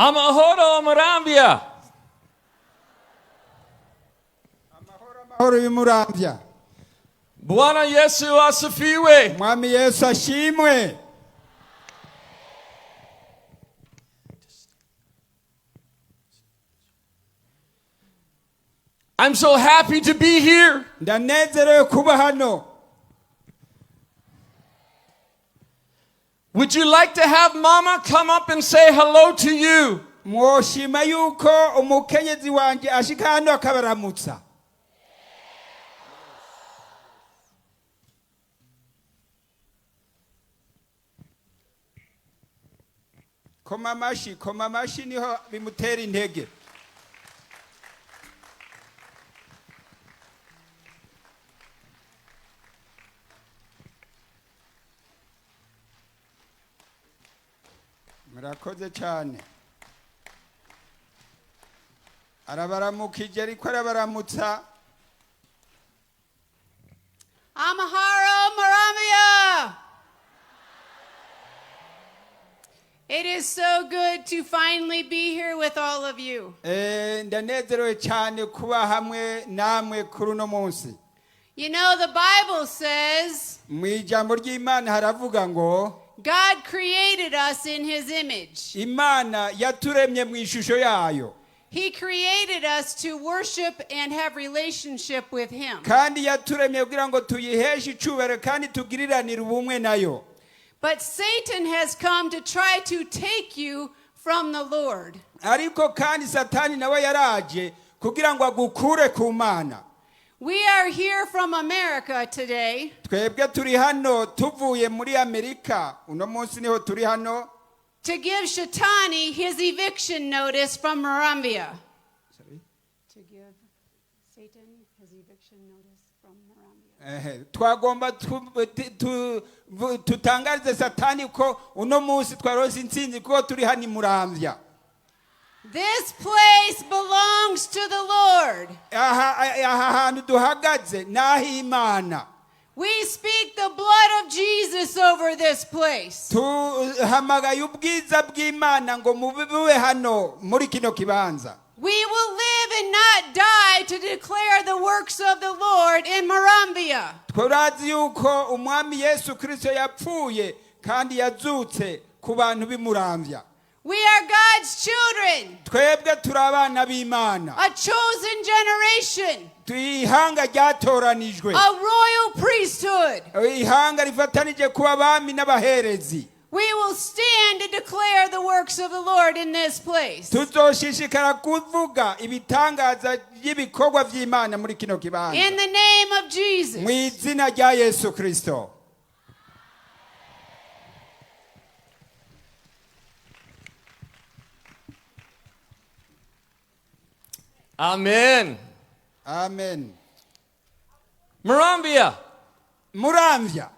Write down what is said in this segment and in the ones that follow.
Amahoro Muramvya. Amahoro y'umuramvya. Bwana Yesu asifiwe. Umwami Yesu ashimwe. I'm so happy to be here. Ndanezerewe kuba hano. Would you like to have Mama come up and say hello to you? Mwoshima yuko umukenyezi wanje ashika hano akabaramutsa. Koma amashi, koma amashi niho bimutera intege. Murakoze cyane. Arabaramukije ariko arabaramutsa. Amahoro Muramvya! It is so good to finally be here with all of you. Ndanezerewe cyane kuba hamwe namwe kuri uno munsi. You know, the Bible says Mu ijambo ry'Imana haravuga ngo God created us in his image. Imana yaturemye mu ishusho yayo. He created us to worship and have relationship with him. Kandi yaturemye kugira ngo tuyiheshe icubahiro kandi tugiriranire ubumwe nayo. But Satan has come to try to take you from the Lord. Ariko kandi Satani nawe yaraje kugira ngo agukure ku Mana. We are here from America today. Twebwe turi hano tuvuye muri Amerika, uno munsi niho turi hano. To give Shetani his eviction notice from Muramvya. Sorry? To give Satan his eviction notice from Muramvya. Ehe, twagomba tutangarize Satani ko uno munsi twaronse intsinzi kuko turi hano i Muramvya. This place belongs to the Lord. Aha hantu duhagaze n'ah'Imana. We speak the blood of Jesus over this place. Tuhamagaye ubwiza bw'Imana ngo mube hano muri kino kibanza. We will live and not die to declare the works of the Lord in Muramvya. Turazi yuko umwami Yesu Kristo yapfuye kandi yazutse ku bantu b'i Muramvya. We are God's children, Twebwe turi abana b'Imana, a chosen generation, turi ihanga ryatoranijwe, a royal priesthood. Ihanga rifatanije kuba abami n'abaherezi. We will stand to declare the works of the Lord in this place. Tuzoshishikara kuvuga ibitangaza by'ibikorwa by'Imana muri kino kibanza. In the name of Jesus. Mu izina rya Yesu Kristo. Amen. Amen. Muramvya, Muramvya,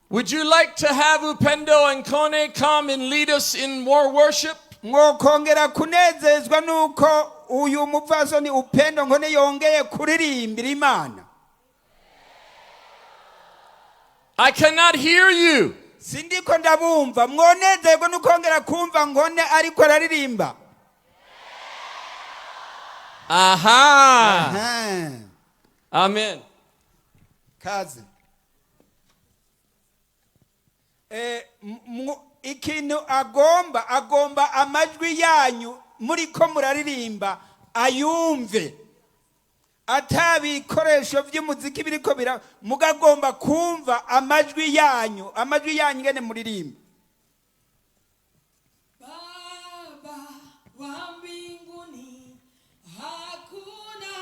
would you like to have Upendo and Kone come and lead us in more worship? Mwokongera kunezezwa nuko uyu mupfasoni Upendo Nkone yongeye kuririmbira Imana. I cannot hear you. Sindiko ndabumva. Mwonezerwa nukongera kumva Nkone ariko araririmba. Aha. Aha. Amen. Kaze. Ikintu agomba amajwi yanyu muriko muraririmba ayumve. Atabikoresho by'umuziki biriko bira, mugagomba kumva amajwi yanyu, amajwi yanyu ngene muririmba. Baba wa mbinguni, hakuna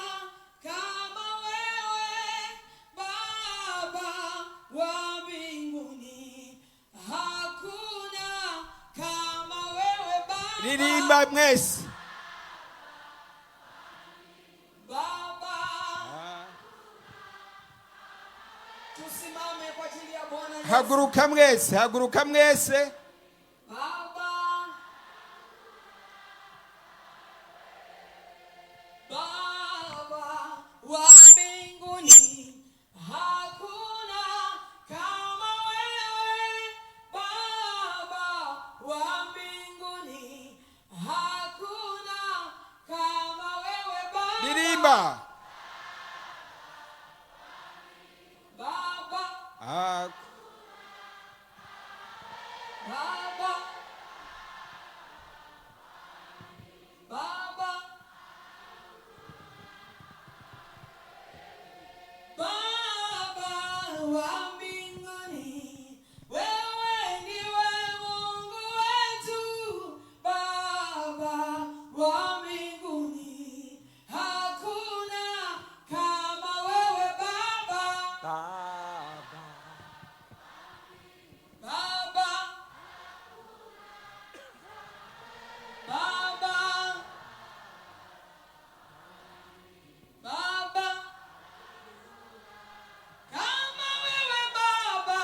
kama wewe. Baba wa mbinguni, hakuna kama wewe. Baba, Ririmba mwese. Baba, tusimame kwa ajili ya Bwana Yesu. Haguruka mwese, haguruka mwese. Baba, Baba wa mbinguni, hakuna kama wewe. Baba wa mbinguni, hakuna Imba. Baba, Ah, Baba, Baba, Baba wa mbinguni, wewe ndiwe Mungu wetu. Baba wa mbinguni, hakuna kama wewe Baba. Baba, Baba, Baba, kama wewe Baba,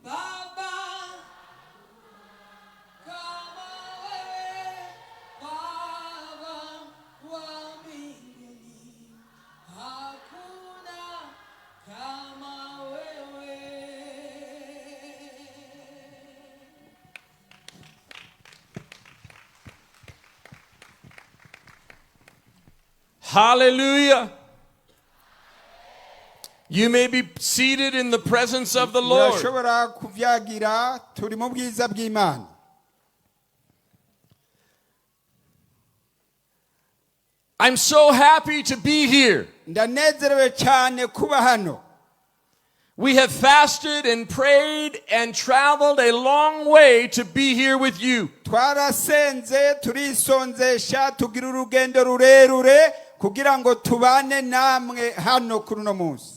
Baba, kama wewe Baba wa mbinguni, hakuna kama wewe. Hallelujah. You may be seated in the presence of the Lord. Murashobora kuvyagira, turi mu bwiza bw'Imana. I'm so happy to be here. Ndanezerewe cyane kuba hano. We have fasted and prayed and traveled a long way to be here with you. Twarasenze, turisonzesha, tugira urugendo rurerure kugira ngo tubane namwe hano kuri uno munsi.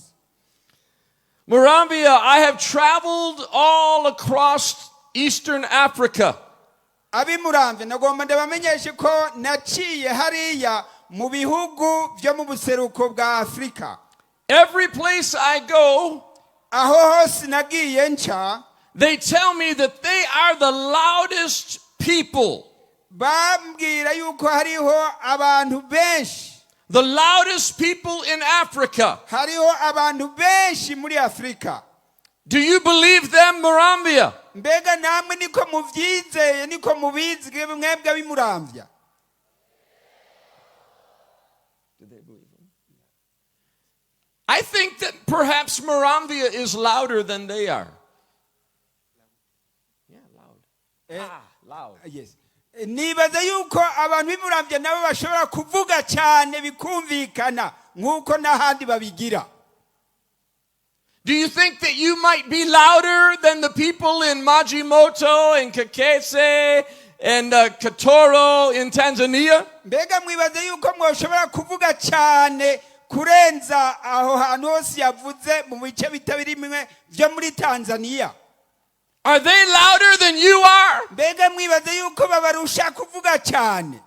Muramvia, I have traveled all across Eastern Africa. Abimuramvye, nagomba ndabamenyeshe ko naciye hariya mu bihugu byo mu buseruko bwa Afurika. Every place I go, Aho hose nagiye nca, they tell me that they are the loudest people, bambwira yuko hariho abantu benshi, the loudest people in Africa. hariho abantu benshi muri Afurika. Do you believe them, Muramvia? Mbega namwe niko muvyizeye, niko mubizi mwebwe abimuramvya? I think that perhaps Muramvia is louder than they are. Yeah, loud. Ah, loud. Yes. Nibaza yuko abantu b'imuramvya nabo bashobora kuvuga cyane bikumvikana nk'uko n'ahandi babigira. Do you think that you might be louder than the people in Majimoto and Kakese and Katoro in Tanzania? Mbega mwibaze yuko mwoshobora kuvuga cyane kurenza aho hantu hose yavuze mu bice bitabiri bimwe byo muri Tanzania? Are they louder than you are? Mbega mwibaze yuko babarusha kuvuga cyane?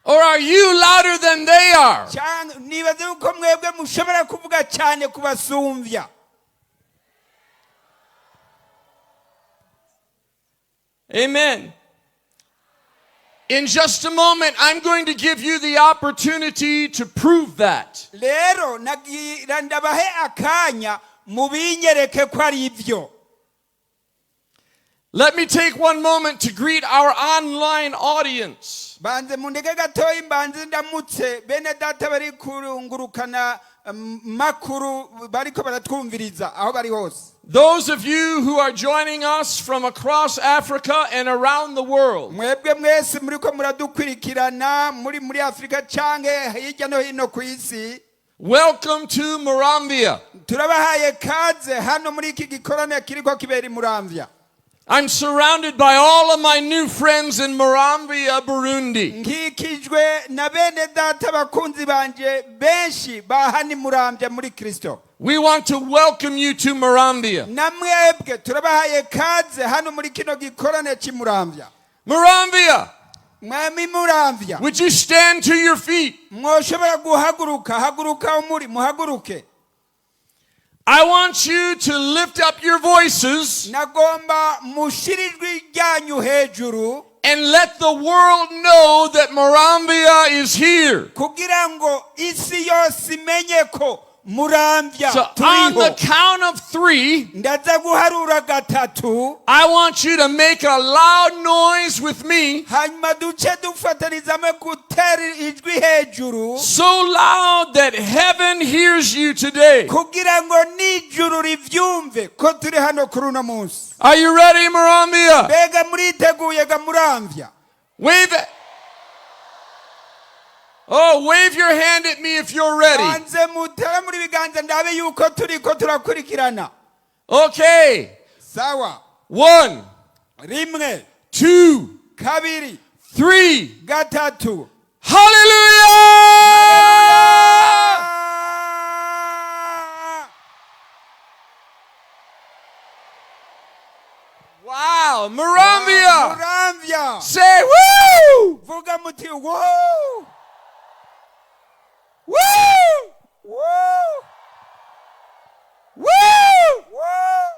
Or are you louder than they are? Nibaze yuko mwebwe mushobora kuvuga cyane kubasumbya. Amen. In just a moment, I'm going to give you the opportunity to prove that. Rero nagira ndabahe akanya mubinyereke ko ari ibyo. Let me take one moment to greet our online audience. Banze mundeke gatoya, mbanze ndamutse bene data bari kurungurukana makuru bariko baratwumviriza aho bari hose. Those of you who are joining us from across Africa and around the world, Mwebwe mwese muriko muradukurikirana muri muri Afurika canke hirya no hino ku isi, welcome to Muramvia. Turabahaye kaze hano muri iki gikorane kiriko kibera i Muramvya. I'm surrounded by all of my new friends in Muramvia, Burundi. Nkikijwe na bene data bakunzi banje benshi ba hano i Muramvya muri Kristo. We want to welcome you to Muramvia. Na mwebwe turabahaye kaze hano muri kino gikorane c'i Muramvya. Muramvia, Mwami Muramvya, would you stand to your feet? mwoshobora guhaguruka? Haguruka umuri, muhaguruke. I want you to lift up your voices Nagomba mushire ijwi ryanyu hejuru and let the world know that Muramvia is here. kugira ngo isi yose imenye ko Muramvya So on turiho. The count of three, Ndaza guharura gatatu, I want you to make a loud noise with me, hanyuma duce dufatanizamo gutera ijwi hejuru, so loud that heaven hears you today. Kugira ngo n'ijuru rivyumve ko turi hano kuri uno munsi. Are you ready, Muramvya? Mbega muriteguye ga Muramvya? Wave it. Oh, wave your hand at me if you're ready. Banze mutere muri biganza ndabe yuko turiko turakurikirana. Okay. Sawa. One, 1, two, 2, three. 3. Hallelujah! Wow, Muramvya! Muramvya. Say woo! Vuga muti woo! Woo! Woo! Woo! Woo!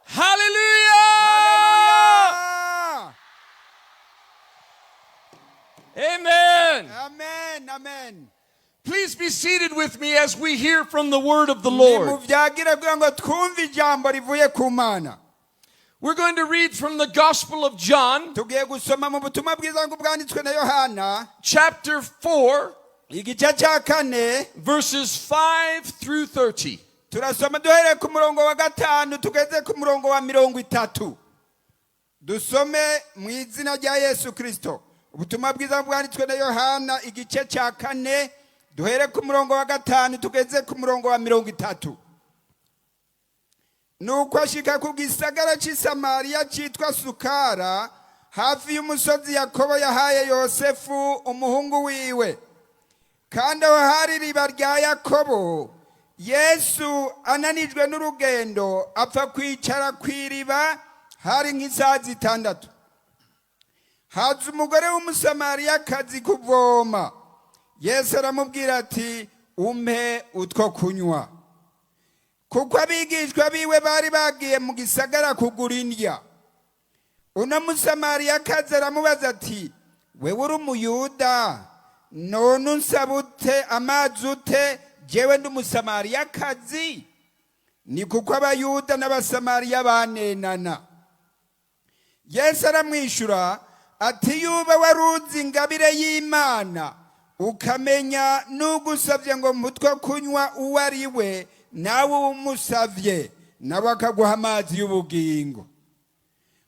Hallelujah! Hallelujah! Amen. Amen, amen. Please be seated with me as we hear from the word of the Lord. Nimuvyagire kugira ngo twumve ijambo rivuye ku Mana. We're going to read from the Gospel of John, Tugiye gusoma mu butumwa bwiza ngo bwanditswe na Yohana, chapter 4, igice cya 4, verses 5 through 30. Turasoma duhereye ku murongo wa 5 tugeze ku murongo wa 30. Dusome mu izina rya Yesu Kristo. Ubutumwa bwiza bwanditswe na Yohana, igice cya 4, duhere ku murongo wa 5 tugeze ku murongo wa 30. Nuko ashika ku gisagara cy'i Samariya cyitwa Sukara, hafi y'umusozi Yakobo yahaye Yosefu umuhungu wiwe. Kandi aho hari iriba rya Yakobo. Yesu ananijwe n'urugendo apfa kwicara ku iriba. Hari nk'isaha 6. Haza umugore w'Umusamariyakazi kuvoma. Yesu aramubwira ati: "Umpe utwo kunywa," kuko abigishwa biwe bari bagiye mu gisagara kugura indya. Uno Musamariyakazi aramubaza ati: "Wewe uri Umuyuda, none unsaba ute amazi ute, jewe ndi Umusamariyakazi?" Ni kuko Abayuda n'Abasamariya banenana. Yesu aramwishyura ati: "Yuba wari uzi ingabire y'Imana, ukamenya n'ugusabye ngo mpa utwo kunywa uwo ari we, nawe umusabye nawe akaguha amazi y'ubugingo."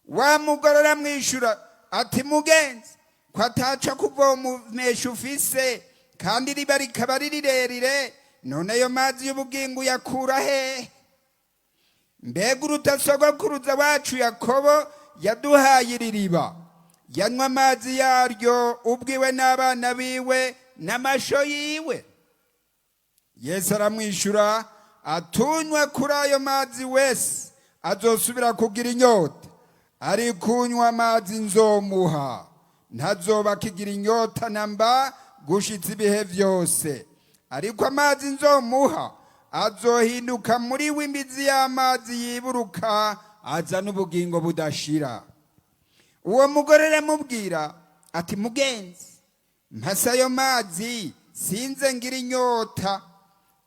Wa mugore aramwishyura ati: "Mugenzi, ko ataca kuvomesha ufise, kandi iriba rikaba ari rirerire, none ayo mazi y'ubugingo uyakura hehe? Mbega uruta sogokuruza wacu Yakobo yaduhaye iri riba, yanywa amazi yaryo ubwiwe n'abana biwe n'amasho yiwe?" Yesu aramwishyura ati: "Unywa kuri ayo mazi wese azosubira kugira inyota, ariko unywa amazi nzomuha ntazoba akigira inyota namba gushitsa ibihe byose. Ariko amazi nzomuha azohinduka muri we imizi y'amazi yiburuka azana ubugingo budashira." Uwo mugore aramubwira ati: "Mugenzi, mpase ayo mazi, sinze ngira inyota,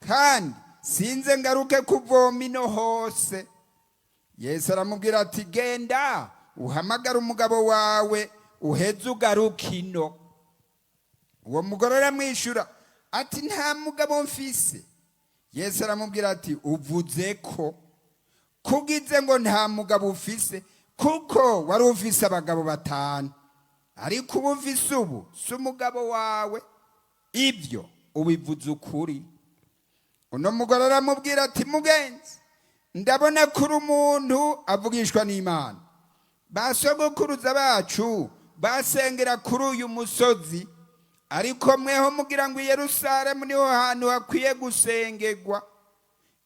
kandi sinze ngaruke kuvoma ino hose." Yesu aramubwira ati: "Genda uhamagare umugabo wawe, uheze ugaruke ino." Uwo mugore aramwishyura ati: "Nta mugabo mfise." Yesu aramubwira ati: "Uvuze ko kugize ngo nta mugabo ufise, kuko wari ufise abagabo batanu, ariko ubu ufise ubu si umugabo wawe. Ibyo ubivuze ukuri." Uno mugore aramubwira ati: "Mugenzi, ndabona ko uri umuntu avugishwa n'Imana. Ba sogokuruza bacu basengera kuri uyu musozi, ariko mweho mugira ngo i Yerusalemu niho hantu hakwiye gusengerwa."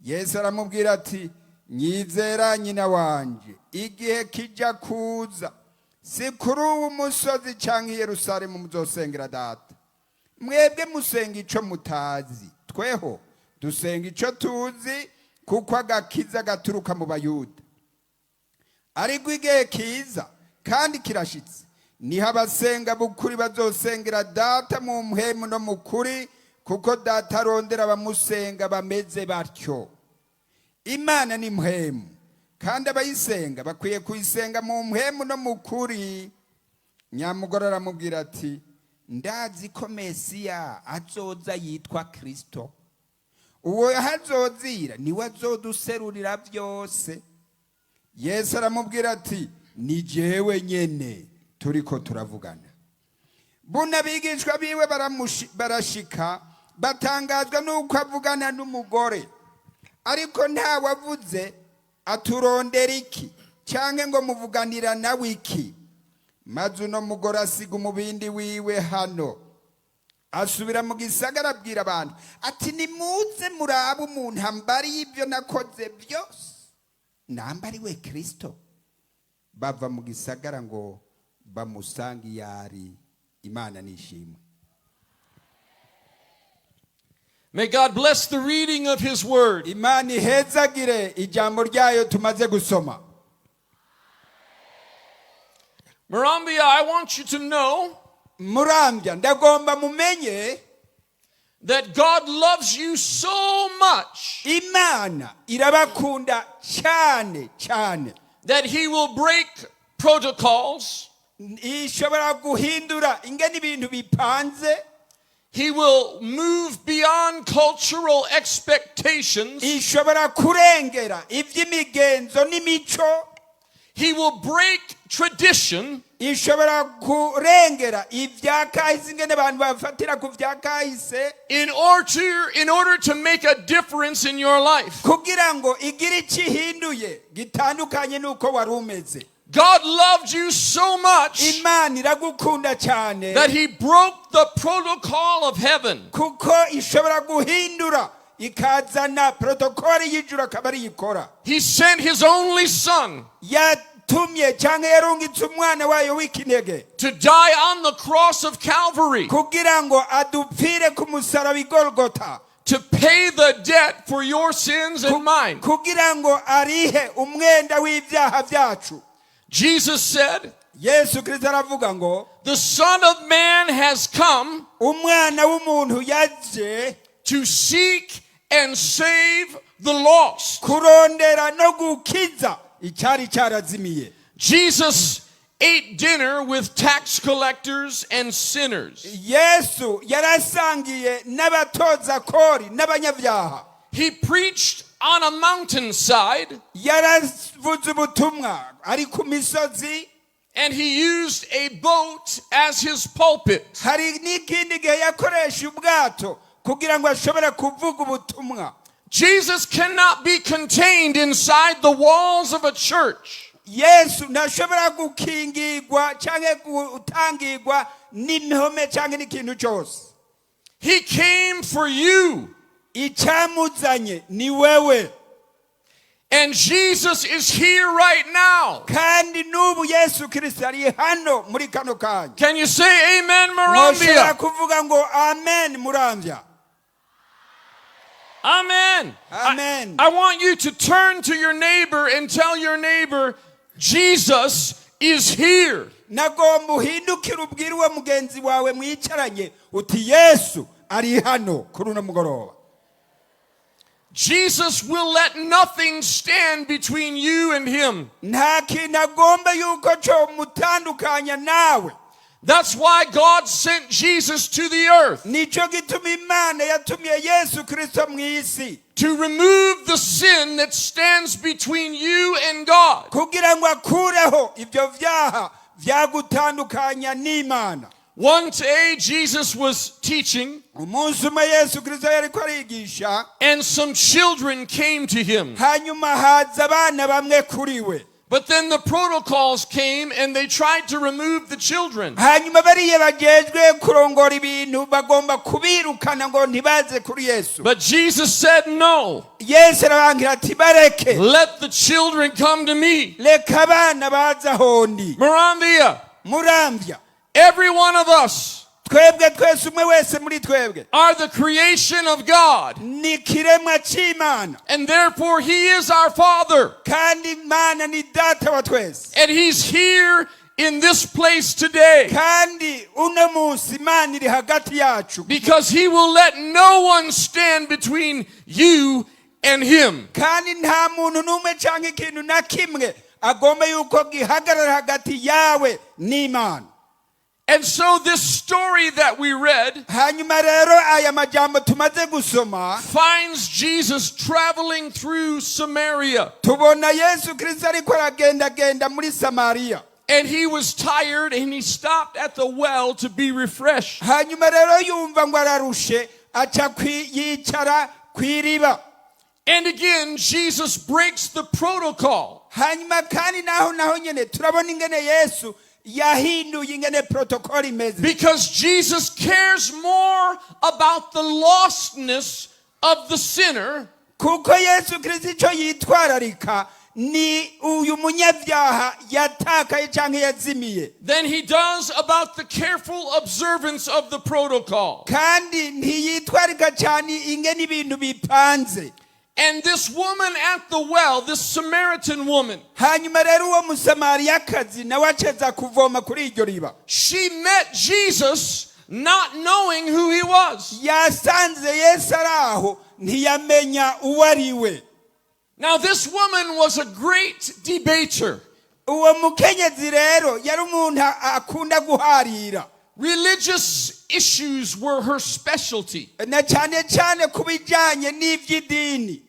Yesu aramubwira ati: "Nyizera, nyina wanje, igihe kijya kuza, si kuri uwu musozi cyangwa i Yerusalemu muzosengera Data. Mwebwe musenga ico mutazi, tweho dusenga ico tuzi, kuko agakiza gaturuka mu Bayuda. Ariko igihe kiza kandi kirashitse, niho abasenga b'ukuri bazosengera Data mu mpwemu no mu kuri." Kuko Data arondera abamusenga bameze batyo. Imana ni mpwemu, kandi abayisenga bakwiye kuyisenga mu mpwemu no mu kuri. Nyamugore aramubwira ati: "Ndazi ko Mesiya azoza yitwa Kristo. Uwo azozira niwe azoduserurira byose." Yesu aramubwira ati: "Ni jewe nyene turiko turavugana." Buno abigishwa biwe barashika, batangazwa n'uko avugana n'umugore, ariko ntawavuze aturondera iki cyangwa ngo muvuganira nawe iki. Maze uno mugore asiga umubindi wiwe hano, asubira mu gisagara, abwira abantu ati: "Nimuze murabe umuntu ambariye ibyo nakoze byose, namba ari we Kristo." Bava mu gisagara ngo bamusange iyo ari. Imana nishimwe. May God bless the reading of His Word. Imana ihezagire ijambo ryayo tumaze gusoma. Muramvya, I want you to know Murambya, ndagomba mumenye that God loves you so much Imana irabakunda cyane cyane that He will break protocols. Ishobora guhindura ingene ibintu bipanze. He will move beyond cultural expectations. Ishobora kurengera iby'imigenzo n'imico. He will break tradition Ishobora kurengera ibya kahise, ingene abantu bafatira ku bya kahise in order to make a difference in your life. Kugira ngo igire icyo ihinduye gitandukanye n'uko wari umeze. God loved you so much Imana iragukunda cyane that He broke the protocol of heaven. Kuko ishobora guhindura ikazana protokoli y'ijuru akaba ariyikora. He sent His only Son Yatumye cyangwa yarungitse umwana wayo w'ikinege to die on the cross of Calvary, kugira ngo adupfire ku musaraba i Golgota to pay the debt for your sins and mine. Kugira ngo arihe umwenda w'ibyaha byacu. Jesus said, Yesu Kirisito aravuga ngo "The Son of Man has come umwana w'umuntu yaje to seek and save the lost." kurondera no gukiza icyari cyarazimiye. Jesus ate dinner with tax collectors and sinners. Yesu yarasangiye n'abatoza kori n'abanyabyaha. He preached on a mountainside Yaravuze ubutumwa ari ku misozi and he used a boat as his pulpit. Hari n'ikindi gihe yakoresha ubwato kugira ngo ashobore kuvuga ubutumwa. Jesus cannot be contained inside the walls of a church. Yesu ntashobora gukingirwa cyangwa gutangirwa n'impome cyangwa n'ikintu cyose. He came for you. Icyamuzanye ni wewe. And Jesus is here right now. Kandi n'ubu Yesu Kirisito ari hano muri kano kanya. Can you say amen, Mwoshobora Muramvya? Kuvuga ngo amen, Muramvya? Amen. Amen. I want you to turn to your neighbor and tell your neighbor, "Jesus is here." Nagomba uhindukire ubwire uwo mugenzi wawe mwicaranye uti: "Yesu ari hano kuri uno mugoroba." Jesus will let nothing stand between you and him. Nta kintu agomba yuko cyo mutandukanya nawe. That's why God sent Jesus to the earth Nicyo gituma Imana yatumye Yesu Kirisito mu isi to remove the sin that stands between you and God. Kugira ngo akureho ibyo byaha byagutandukanya n'Imana. One day, Jesus was teaching, Umunsi umwe Yesu Kirisito yariko arigisha and some children came to him. Hanyuma haza abana bamwe kuri we. But then the protocols came and they tried to remove the children. Hanyuma bariya bajejwe kurongora ibintu bagomba kubirukana ngo ntibaze kuri Yesu. But Jesus said, "No, Yesu arabangira ati: "Bareke." let the children come to me." Reka abana baza aho ndi. Muramvya, Murambya, every one of us, Twebwe twese, umwe wese muri twebwe, are the creation of God. Ni ikiremwa cy'Imana. And therefore, He is our Father. Kandi Imana ni Data wa twese. And He's here in this place today Kandi uno munsi Imana iri hagati yacu, because He will let no one stand between you and Him. Kandi nta muntu n'umwe cyangwa ikintu na kimwe agomba yuko gihagarara hagati yawe n'Imana. And so, this story that we read Hanyuma rero aya majambo tumaze gusoma finds Jesus traveling through Samaria. tubona Yesu Kirisito ariko aragendagenda muri Samariya. And he was tired and he stopped at the well to be refreshed. Hanyuma rero yumva ngo ararushe, aca yicara ku iriba. And again, Jesus breaks the protocol. Hanyuma kandi naho nyine turabona ingene Yesu yahinduye ingene protocol imeze, Because Jesus cares more about the lostness of the sinner kuko Yesu Kirisito icyo yitwararika ni uyu munyabyaha yatakaye cyangwa yazimiye than he does about the careful observance of the protocol. kandi ntiyitwararika cyane ingene ibintu bipanze. And this woman at the well, this Samaritan woman, Hanyuma rero uwo Musamariyakazi nawe aceza kuvoma kuri iryo riba, she met Jesus not knowing who he was. Yasanze Yesu ari aho, ntiyamenya uwo ari we. Now, this woman was a great debater. Uwo mukenyezi rero yari umuntu akunda guharira. Religious issues were her specialty. Na cyane cyane ku bijyanye n'iby'idini.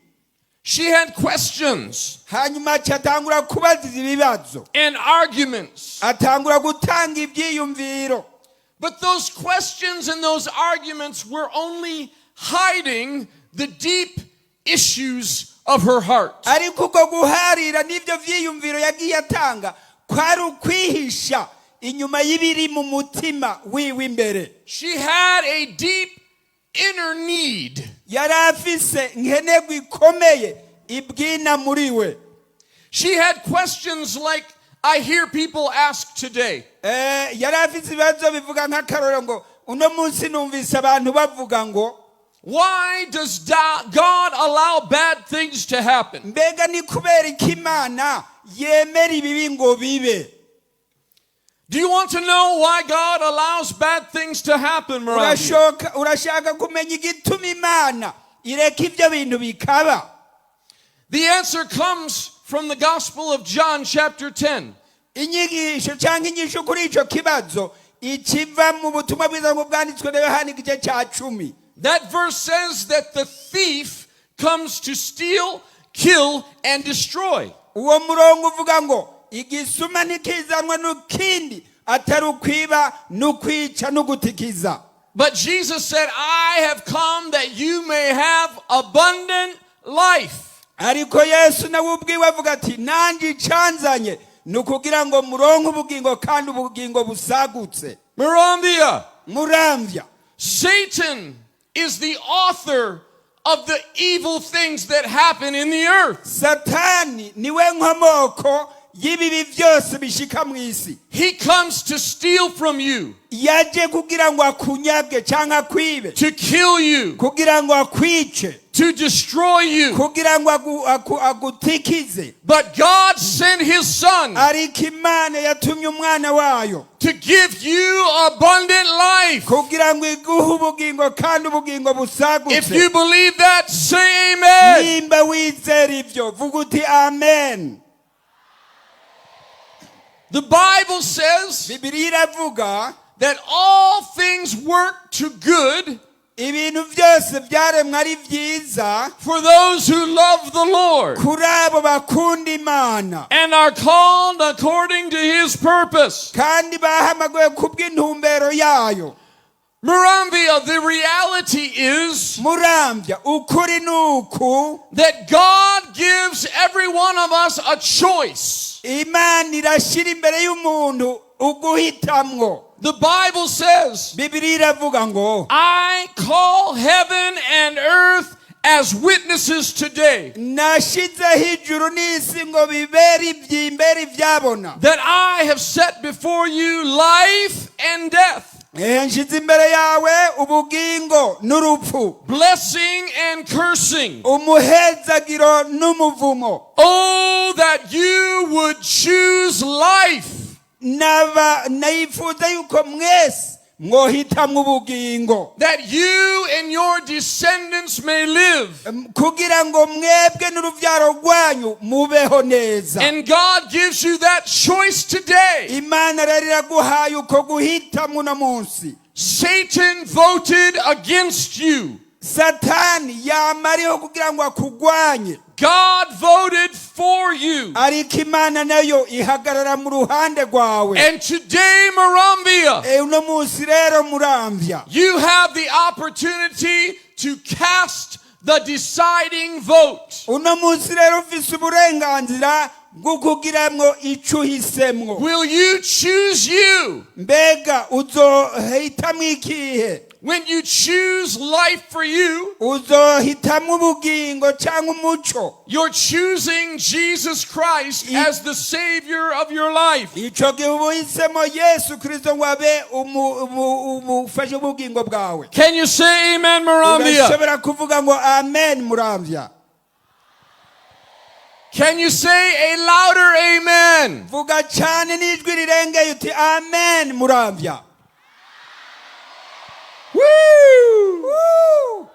She had questions Hanyuma aca atangura kubaza ibibazo and arguments. Atangura gutanga ibyiyumviro. But those questions and those arguments were only hiding the deep issues of her heart. Ariko ubwo guharira n'ibyo byiyumviro yagiye atanga kwari ukwihisha inyuma y'ibiri mu mutima wiwe imbere. She had a deep inner need. Yari afise nkenerwa ikomeye ibwina muri we. She had questions like I hear people ask today. Yari afise ibibazo bivuga nk'akarorero ngo uno munsi numvise abantu bavuga ngo: Why does God allow bad things to happen? Mbega ni kubera iki Imana yemera ibibi ngo bibe? Do you want to know why God allows bad things to happen, Murambi? Urashaka kumenya igituma Imana ireka ibyo bintu bikaba? The answer comes from the Gospel of John, chapter 10. Inyigisho cyangwa inyishu kuri icyo kibazo ikiva mu butumwa bwiza ngo bwanditswe na Yohani igice cya 10. That verse says that the thief comes to steal, kill, and destroy. Uwo murongo uvuga ngo igisuma ntikizanwa n'ukindi atari ukwiba n'ukwica n'ugutikiza. But Jesus said, "I have come that you may have abundant life." Ariko Yesu nawe ubwiwe avuga ati nanjye icanzanye ni ukugira ngo muronke ubugingo kandi ubugingo busagutse. Muramvia, Muramvya, Satan is the author of the evil things that happen in the earth. Satani niwe nkomoko y'ibibi byose bishika mu isi. He comes to steal from you, Yaje kugira ngo akunyage cyangwa akwibe, to kill you, kugira ngo akwice, to destroy you. Kugira ngo agutikize. But God sent his son Ariko Imana yatumye umwana wayo to give you abundant life. Kugira ngo iguhe ubugingo kandi ubugingo If busagutse. you believe that, say amen. Nimba wizera ibyo, vuga uti amen. The Bible says Bibiliya iravuga that all things work to good ibintu byose byaremwe ari byiza for those who love the Lord kuri abo bakunda Imana and are called according to his purpose. Kandi bahamagawe kubw'intumbero yayo. Muramvia, the reality is Murambya, ukuri ni uku that God gives every one of us a choice. Imana irashyira imbere y'umuntu uguhitamwo. The Bible says, Bibiliya iravuga ngo "I call heaven and earth as witnesses today nashizeho ijuru n'isi ngo bibere iby'imbere ibyabona that I have set before you life and death, Eh, nshize imbere yawe ubugingo n'urupfu, blessing and cursing. Umuhezagiro n'umuvumo. Oh, that you would choose life. Naba nayifuza yuko mwese mwohitamwo ubugingo, That you and your descendants may live. Kugira ngo mwebwe n'urubyaro rwanyu mubeho neza. And God gives you that choice today. Imana rero iraguhaye uko guhitamwo uno munsi. Satan voted against you. Satani yama ariho kugira ngo akugwanye. God voted for you. Ariko Imana nayo ihagarara mu ruhande rwawe. And today, Muramvya, Eh, uno munsi rero Muramvya, you have the opportunity to cast the deciding vote. Uno munsi rero ufise uburenganzira bwo kugiramwo ico uhisemwo. Will you choose you? Mbega uzohitamwo ikihe? When you choose life for you, Uzohitamwo ubugingo cyangwa umuco? you're choosing Jesus Christ as the Savior of your life. Ico gihe uba uhisemo Yesu Kristo ngo abe umufashe ubugingo bwawe. Can you say amen, Muramvya? Urashobora kuvuga ngo amen, Muramvya? Can you say a louder amen? Vuga cyane n'ijwi rirengeye uti amen, Muramvya. Woo! Woo!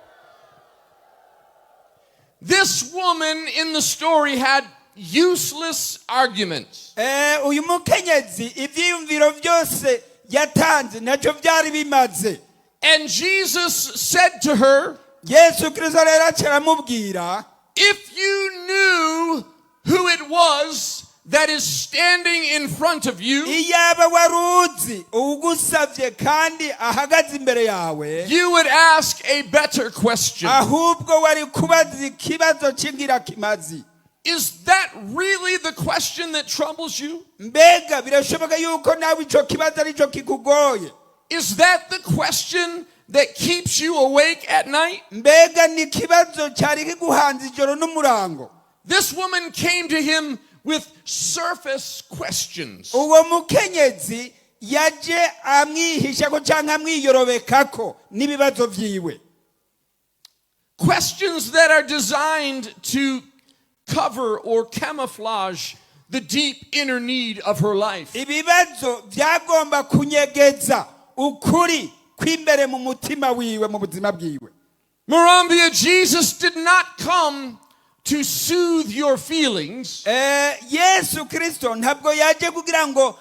This woman in the story had useless arguments. Eh, uyu mukenyezi ivyiyumviro byose yatanze nacyo byari bimaze. And Jesus said to her, Yesu Kristo rero aca aramubwira, "If you knew who it was that is standing in front of you, iyaba wari uzi uwugusavye kandi ahagaze imbere yawe, you would ask a better question." ahubwo wari kubaza ikibazo c'ingirakimazi. Is that really the question that troubles you? Mbega birashoboka yuko nawe ico kibazo arico kikugoye? Is that the question that keeps you awake at night? Mbega ni ikibazo cyari kiguhanze ijoro n'umurango? This woman came to him with surface questions. Uwo mukenyezi yaje amwihishako cyangwa amwiyorobekako n'ibibazo vyiwe. Questions that are designed to cover or camouflage the deep inner need of her life. Ibibazo byagomba kunyegeza ukuri kw'imbere mu mutima wiwe, mu buzima bwiwe. Muramvya, Jesus did not come to soothe your feelings. Eh, Yesu Kristo ntabwo yaje kugira ngo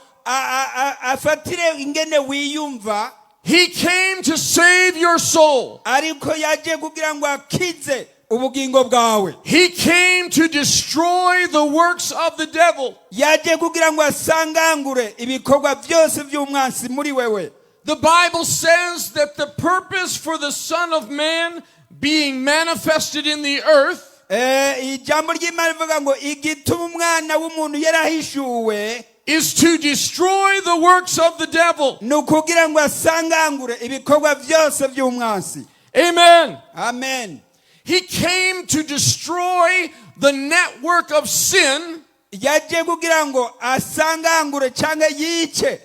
afatire ingene wiyumva. He came to save your soul. Ariko yaje kugira ngo akize ubugingo bwawe. He came to destroy the works of the devil. Yaje kugira ngo asangangure ibikorwa byose by'umwansi muri wewe. The Bible says that the purpose for the Son of Man being manifested in the earth Eh, ijambo ry'Imana rivuga ngo igituma umwana w'umuntu yarahishuwe is to destroy the works of the devil. ni ukugira ngo asangangure ibikorwa byose by'umwansi. Amen. Amen. He came to destroy the network of sin Yaje kugira ngo asangangure cyangwa yice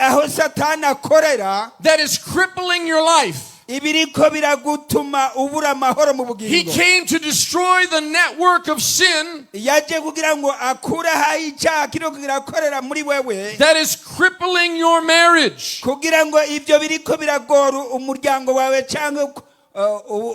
aho Satani akorera that is crippling your life. Ibiriko biragutuma ubura amahoro mu He bugingo. came to destroy the network of sin Yaje kugira ngo akure aho icyaha kiriko kirakorera muri wewe, that is crippling your marriage. Kugira ngo ibyo biriko biragora umuryango wawe cyangwa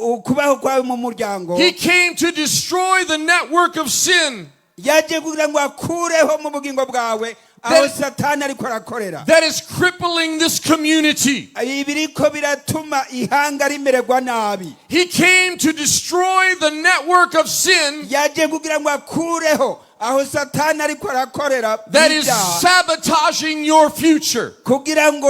ukubaho kwawe mu muryango. He came to destroy the network of sin Yaje kugira ngo akureho mu bugingo bwawe aho Satani ariko arakorera that is crippling this community. Ibiriko biratuma ihanga rimererwa nabi. He came to destroy the network of sin Yaje kugira ngo akureho aho Satani ariko arakorera that is ibyaha, sabotaging your future. Kugira ngo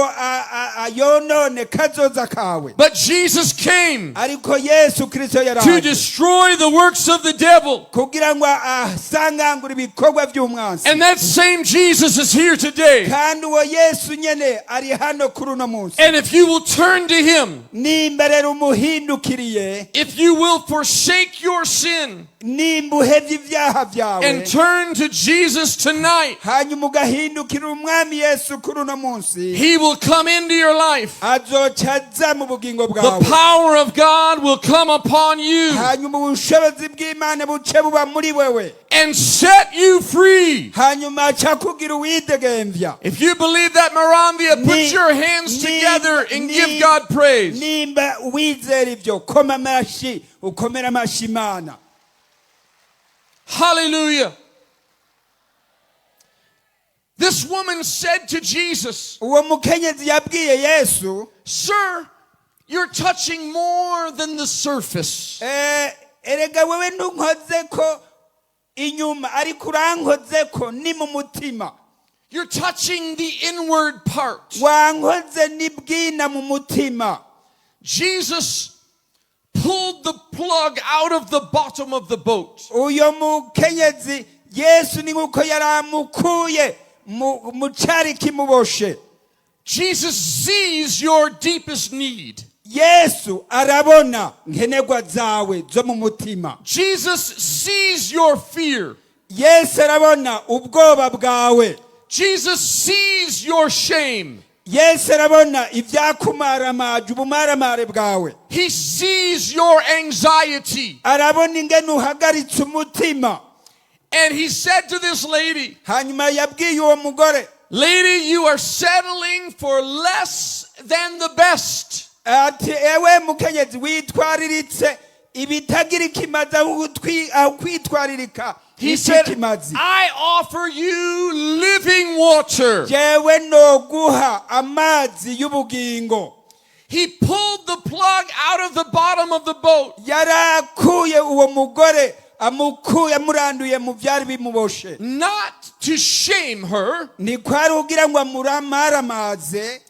yonone kazoza kawe. But Jesus came Ariko Yesu Kristo to yaraje destroy the works of the devil. Kugira ngo asangangure ibikorwa by'umwansi. And that same Jesus is here today. Kandi uwo Yesu nyene ari hano kuri uno munsi. And if you will turn to him, Nimba rero umuhindukiriye, if you will forsake your sin nimba uhevye ibyaha byawe and turn turn to Jesus tonight, Hanyuma ugahindukira umwami Yesu kuri uno munsi, he will come into your life. Azoca aza mu bugingo The bwawe. Power of God will come upon you Hanyuma ubushobozi bw'Imana buce buba muri wewe, and set you free. Hanyuma aca kugira uwidegemvya. If you believe that, Maramvia, put your hands together and give God praise. Nimba wizera ibyo, koma amashi, ukomere amashi Imana. Hallelujah. This woman said to Jesus, Uwo mukenyezi yabwiye Yesu, "Sir, you're touching more than the surface. "Eh, erega wewe ntunkoze ko inyuma, ariko urankoze ko ni mu mutima. You're touching the inward part." Wankoze n'ibwina mu mutima. Jesus pulled the plug out of the bottom of the boat. Uyo mukenyezi Yesu ni nk'uko yari amukuye mu mu cari kimuboshe. Jesus sees your deepest need. Yesu arabona nkenerwa zawe zo mu mutima. Jesus sees your fear. Yesu arabona ubwoba bwawe. Jesus sees your shame. Yesu arabona ibyakumaramaje, ubumaramare bwawe. He sees your anxiety. Arabona ingene uhagaritse umutima. And he said to this lady, Hanyuma yabwiye uwo mugore, "Lady, you are settling for less than the best. Ati ewe mukenyezi, witwariritse ibitagira ikimazi aho aho kwitwaririka He said, ikimazi. "I offer you living water." Jewe noguha amazi y'ubugingo. He pulled the plug out of the bottom of the boat. Yarakuye uwo mugore, amukuye, amuranduye mu byari bimuboshe. Not to shame her, Ni kwari kugira ngo amuramaramaze,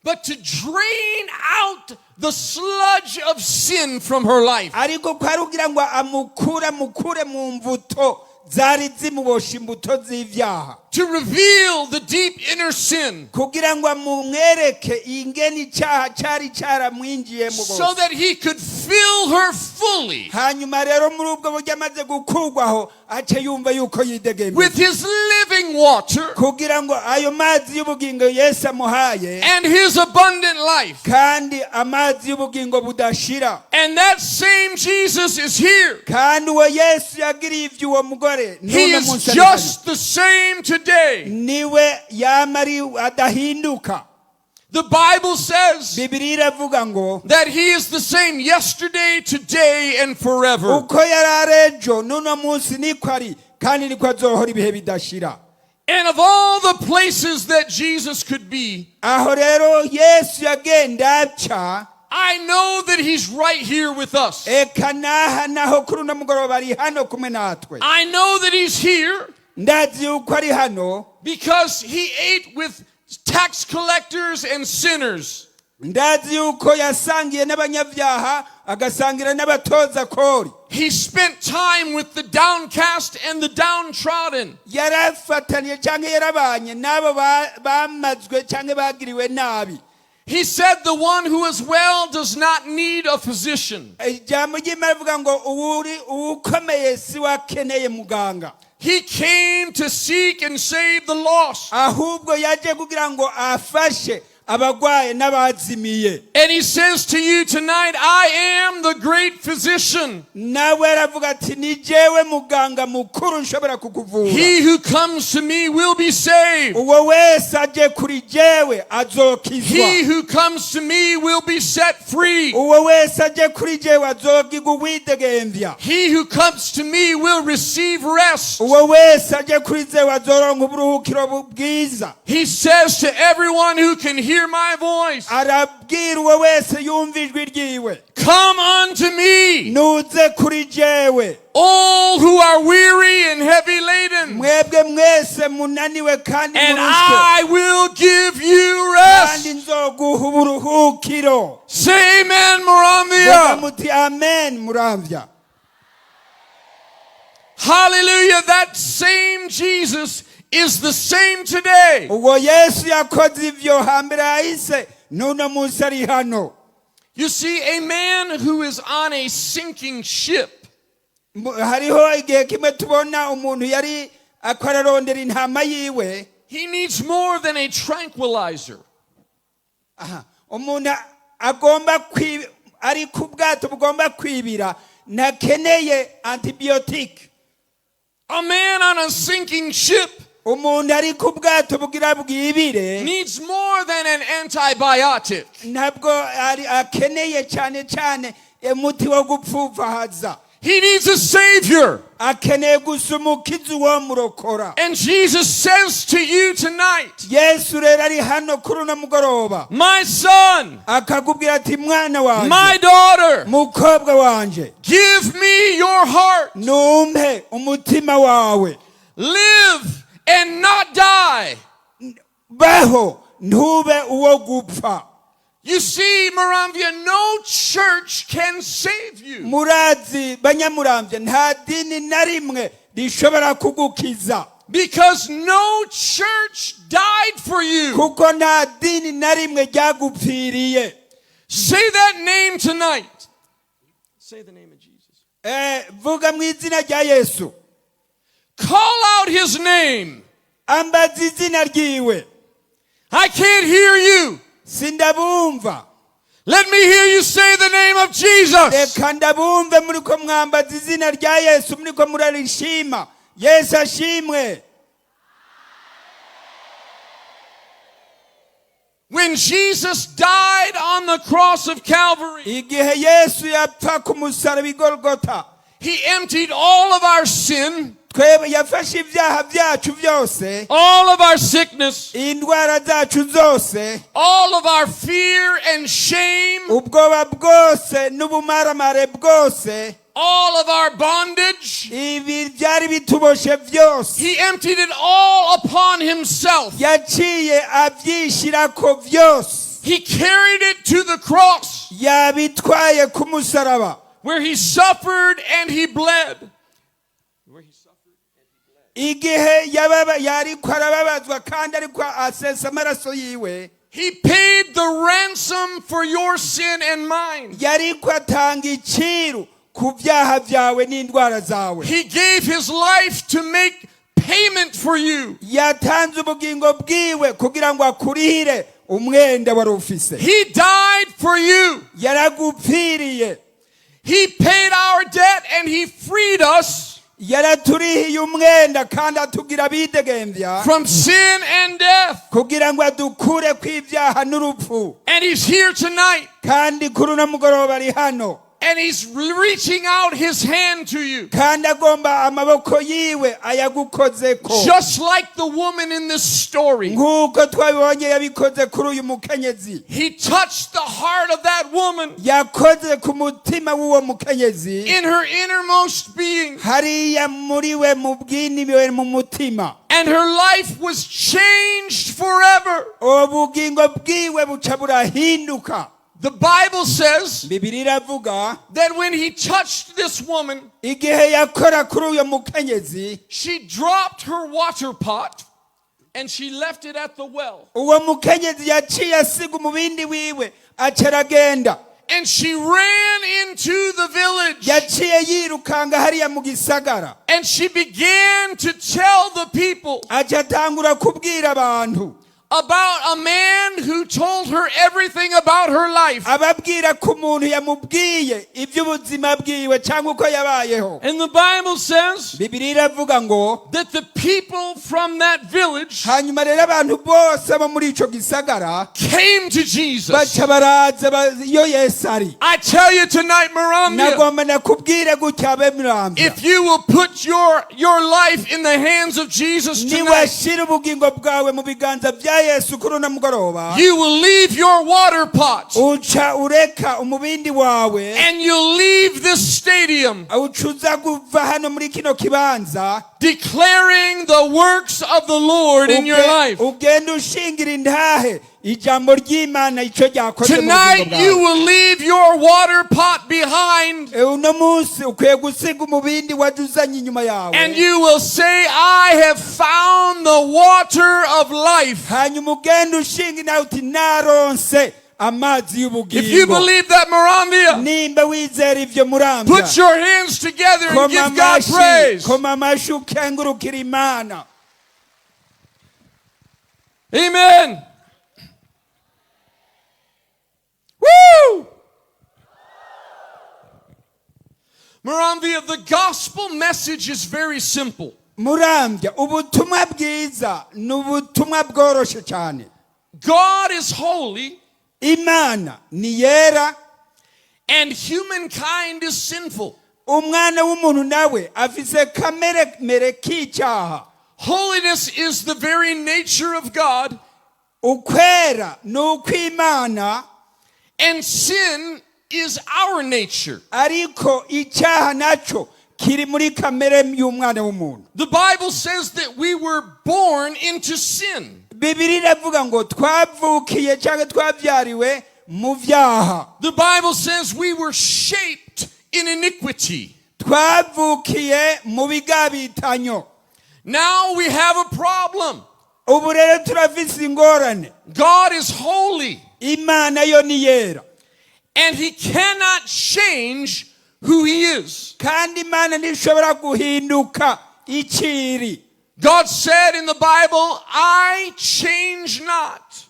but to drain out the sludge of sin from her life. Ariko kwari kugira ngo amukure, amukure mu mvuto zari zimuboshe, imbuto z'ibyaha. To reveal the deep inner sin Kugira ngo amumwereke ingene icyaha cyari cyaramwinjiyemo so rwose. That he could fill her fully Hanyuma rero muri ubwo buryo amaze gukurwaho, ace yumva yuko yidegemye with his living water kugira ngo ayo mazi y'ubugingo Yesu amuhaye and his abundant life. kandi amazi y'ubugingo budashira. And that same Jesus is here. Kandi uwo Yesu yagiriye ibyo uwo mugore He n'uno is munsi ari hano. just the same today. Niwe yama ari adahinduka. The Bible says Bibiliya iravuga ngo that he is the same yesterday, today, and forever. uko yari ari ejo, n'uno munsi niko ari, kandi niko azohora ibihe bidashira. And of all the places that Jesus could be, Aho rero Yesu yagenda aca, I know that he's right here with us. Eka n'aha naho kuri uno mugoroba ari hano kumwe natwe. I know that he's here Ndazi yuko ari hano because he ate with tax collectors and sinners. Ndazi yuko yasangiye n'abanyabyaha, agasangira n'abatoza kori. He spent time with the downcast and the downtrodden. Yarafataniye cyangwa yarabanye n'abo bamazwe cyangwa bagiriwe nabi. He said, "The one who is well does not need a physician." Ijambo ry'Imana rivuga ngo uwuri uwukomeye si we akeneye muganga. He came to seek and save the lost. Ahubwo yaje kugira ngo afashe abagwaye n'abazimiye. And he says to you tonight, "I am the great physician. Nawe aravuga ati ni jewe muganga mukuru nshobora kukuvura. He who comes to me will be saved. Uwo wese aje kuri jewe azokizwa. He who comes to me will be set free. Uwo wese aje kuri jewe azogirwa uwidegemvya. He who comes to me will receive rest." Uwo wese aje kuri jewe azoronka uburuhukiro bwiza. He says to everyone who can hear my voice, Arabwira uwo wese yumva ijwi ryiwe, "Come unto me, nuze kuri jewe, all who are weary and heavy laden, mwebwe mwese munaniwe kandi and murushwe, I will give you kandi rest." nzoguha uburuhukiro. Say amen, Vuga Moravia. muti amen, Muramvya. Hallelujah. That same Jesus is the same today. Uwo Yesu yakoze ivyo hambere hahise, n'uno munsi ari hano. You see, a man who is on a sinking ship Hariho igihe kimwe tubona umuntu yari akararondera intama yiwe, he needs more than a tranquilizer. Aha, umuntu agomba ari ku bwato bugomba kwibira ntakeneye antibiyotike. A man on a sinking ship Umuntu ari ku bwato bugira bwibire needs more than an antibiotic. Ntabwo ari akeneye cyane cyane umuti wo gupfufahaza. He needs a savior. Akeneye gusa umukizi wo murokora. And Jesus says to you tonight, Yesu rero ari hano kuri uno mugoroba, "My son, akakubwira ati mwana wanje, my daughter, mukobwa wanje, give me your heart. Numpe umutima wawe. Live and not die." Baho ntube uwo gupfa. You see, Muramvya, no church can save you. Murazi Banyamurambye, nta dini na rimwe rishobora kugukiza. Because no church died for you. Kuko nta dini na rimwe ryagupfiriye. Say that name tonight. Say the name of Jesus. Vuga mu izina rya Yesu. Call out his name. Ambaza izina ryiwe. I can't hear you. Sindabumva. Let me hear you say the name of Jesus. Reka ndabumve muriko mwambaza izina rya Yesu, muriko murarishima. Yesu ashimwe. When Jesus died on the cross of Calvary, Igihe Yesu yapfa ku musaraba i Golgota, he emptied all of our sin, twebwe yafashe ibyaha byacu byose, all of our sickness, indwara zacu zose, all of our fear and shame, ubwoba bwose n'ubumaramare bwose, all of our bondage. Ibi byari bituboshe byose. He emptied it all upon himself. Yaciye abyishyirako byose. He carried it to the cross Yabitwaye ku musaraba, where he suffered and he bled. Igihe yababa yariko arababazwa kandi ariko asesa amaraso yiwe. He paid the ransom for your sin and mine. Yariko atanga iciru ku byaha byawe n'indwara zawe. He gave his life to make payment for you. Yatanze ubugingo bwiwe kugira ngo akurihire umwenda wari ufise. He died for you. Yaragupfiriye. He paid our debt and he freed us Yaraturihiye umwenda kandi atugira abidegembya from sin and death. kugira ngo adukure kw'ibyaha n'urupfu. And he's here tonight Kandi kuri uno mugoroba ari hano, and he's reaching out his hand to you. Kandi agomba amaboko yiwe ayagukozeko, Just like the woman in this story. nk'uko twabibonye yabikoze kuri uyu mukenyezi. He touched the heart of that woman Yakoze ku mutima w'uwo mukenyezi, in her innermost being, hariya muri we mu bwiniwe mu mutima, and her life was changed forever. Ubugingo bwiwe buca burahinduka. The Bible says Bibiri iravuga that when he touched this woman, igihe yakora kuri uyo mukenyezi, she dropped her water pot and she left it at the well. Uwo mukenyezi yaciye asiga umubindi wiwe aca aragenda. And she ran into the village Yaciye yirukanga hariya mu gisagara, and she began to tell the people aca atangura kubwira abantu about a man who told her everything about her life. Ababwira ko umuntu yamubwiye iby'ubuzima bwiwe cyangwa uko yabayeho. And the Bible says Bibiri iravuga ngo that the people from that village hanyuma rero abantu bose bo muri ico gisagara came to Jesus. baca baraza iyo Yesu ari. I tell you tonight, Muramvya, Nagomba nakubwire gutya abe Muramvya, if you will put your life in the hands of Jesus tonight, niwashira ubugingo bwawe mu biganza bya Yesu kuri uno mugoroba, you will leave your water pot uca ureka umubindi wawe, and you'll leave this stadium uca uza kuva hano muri kino kibanza declaring the works of the Lord in your life. Ugenda ushingira intahe ijambo ry'Imana icyo ryakoze mu bugingo Tonight, you bwawe. will leave your water pot behind Uno munsi ukwiye gusiga umubindi wajya uzanye inyuma yawe, and you will say, "I have found the water of life." Hanyuma ugenda ushinga intahe uti naronse Amazi If you y'ubugingo. Believe that, Muramvya, Nimba wizera ivyo, Muramvya, put your hands together and koma give God amashi, praise. koma amashi ukengurukira Imana. Amen. Woo! Muramvya, the gospel message is very simple. Murambya, ubutumwa bwiza ni ubutumwa bworoshe cyane. God is holy Imana ni yera, and humankind is sinful. Umwana w'umuntu nawe afise kamere mere k'icyaha. Holiness is the very nature of God, Ukwera ni ukw'Imana, and sin is our nature. Ariko icyaha nacyo kiri muri kamere y'umwana w'umuntu. The Bible says that we were born into sin. Bibiri iravuga ngo twavukiye cyangwa twabyariwe mu byaha. The Bible says we were shaped in iniquity. Twavukiye mu bigabitanyo. Now we have a problem. Ubu rero turafise ingorane. God is holy Imana yo ni yera, and he cannot change who he is. Kandi Imana ntishobora guhinduka iciri. God said in the Bible, "I change not."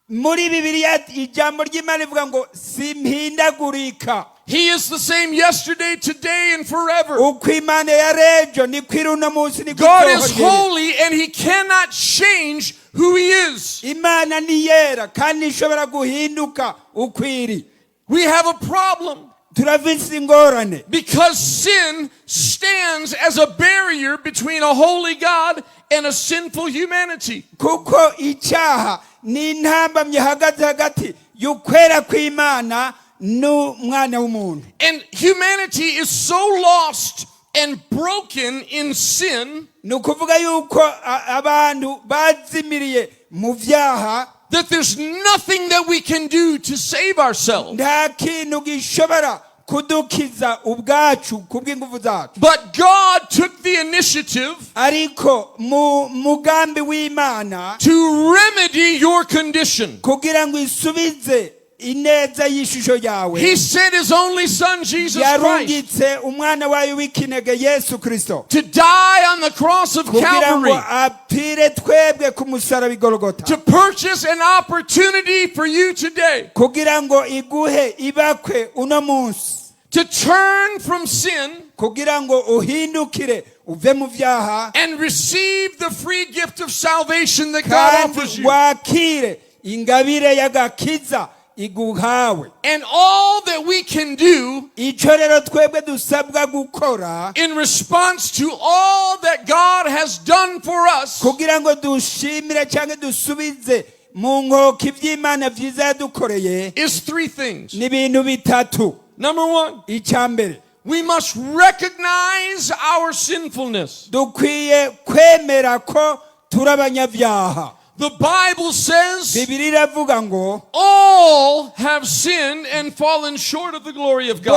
Muri Bibiliya ijambo ry'Imana rivuga ngo simpindagurika. He is the same yesterday, today, and forever. Uko Imana yarejo niko iri uno munsi, niko God is izohora iri. Holy and he cannot change who he is. Imana ni yera kandi ishobora guhinduka uko iri. We have a problem Turafise ingorane because sin stands as a barrier between a holy God and a sinful humanity. Kuko icyaha ni intambamyi ihagaze hagati y'ukwera kw'Imana n'umwana w'umuntu. And humanity is so lost and broken in sin Ni ukuvuga yuko abantu bazimiriye mu byaha that there's nothing that we can do to save ourselves. Nta kintu gishobora kudukiza ubwacu kubw'ingufu zacu. But God took the initiative Ariko mu mugambi w'Imana to remedy your condition. Kugira ngo isubize ineza y'ishusho yawe, He sent his only son, Jesus Christ, yarungitse umwana wayo w'ikinege Yesu Kristo to die on the cross of kugira ngo Calvary, apfire twebwe ku musaraba i Golgota, to purchase an opportunity for you today kugira ngo iguhe ibakwe uno munsi to turn from sin kugira ngo uhindukire uve mu byaha and receive the free gift of salvation that God offers kandi you. Wakire ingabire y'agakiza iguhawe. And all that we can do Icyo rero twebwe dusabwa gukora in response to all that God has done for us kugira ngo dushimire cyangwa dusubize mu nkoko iby'Imana byiza yadukoreye is three things. ni ibintu bitatu. Number one, Icya mbere, we must recognize our sinfulness. Dukwiye kwemera ko turi abanyabyaha. The Bible says Bibiri iravuga ngo all have sinned and fallen short of the glory of God.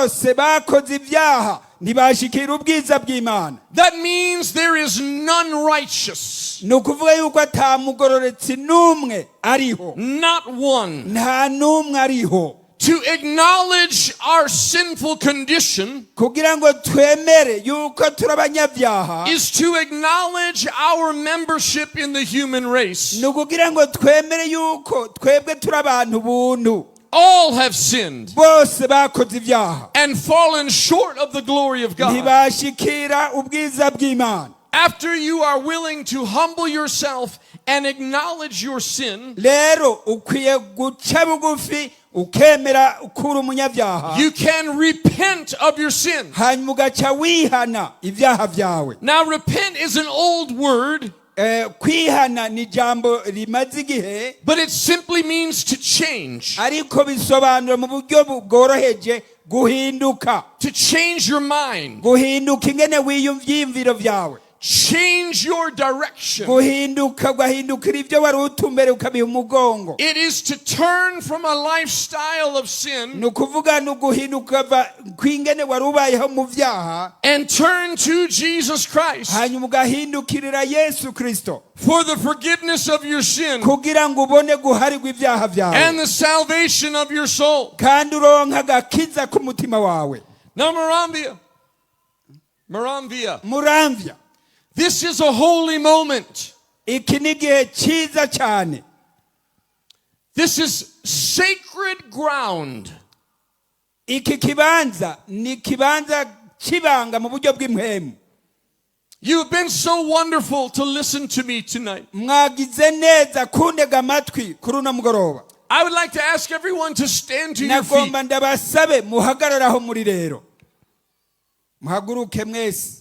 Bose bakoze ibyaha ntibashikira ubwiza bw'Imana. That means there is none righteous, Ni ukuvuga yuko ata mugororotsi n'umwe ariho, not one. Nta n'umwe ariho. To acknowledge our sinful condition Kugira ngo twemere yuko turi abanyabyaha is to acknowledge our membership in the human race. ni ukugira ngo twemere yuko twebwe turi abantu buntu. All have sinned Bose bakoze ibyaha and fallen short of the glory of God. ntibashikira ubwiza bw'Imana. After you are willing to humble yourself and acknowledge your sin, Rero ukwiye guca bugufi ukemera ko uri umunyabyaha, you can repent of your sin. Hanyuma ugaca wihana ibyaha byawe. Now, repent is an old word, Kwihana ni ijambo rimaze igihe, but it simply means to change, ariko bisobanura mu buryo bworoheje guhinduka, to change your mind, guhinduka ingene wiyumva ibyiyumviro byawe, change your direction. Guhinduka ugahindukira ibyo wari utumbere ukabiha umugongo. It is to turn from a lifestyle of sin Ni ukuvuga ni uguhinduka ukava kw'ingene wari ubayeho mu byaha and turn to Jesus Christ hanyuma ugahindukirira Yesu Kirisito for the forgiveness of your sin kugira ngo ubone guharirwa ibyaha byawe and the salvation of your soul. Kandi uronka agakiza k'umutima wawe. Now, Muramvya, Muramvya, Muramvya, this is a holy moment. Iki ni igihe cyiza cyane. This is sacred ground. Iki kibanza ni ikibanza cy'ibanga mu buryo bw'impwemu. You've been so wonderful to listen to me tonight. Mwagize neza kuntega amatwi kuri uno mugoroba. I would like to ask everyone to stand to your feet. Nagomba ndabasabe muhagarare aho muri rero muhaguruke mwese.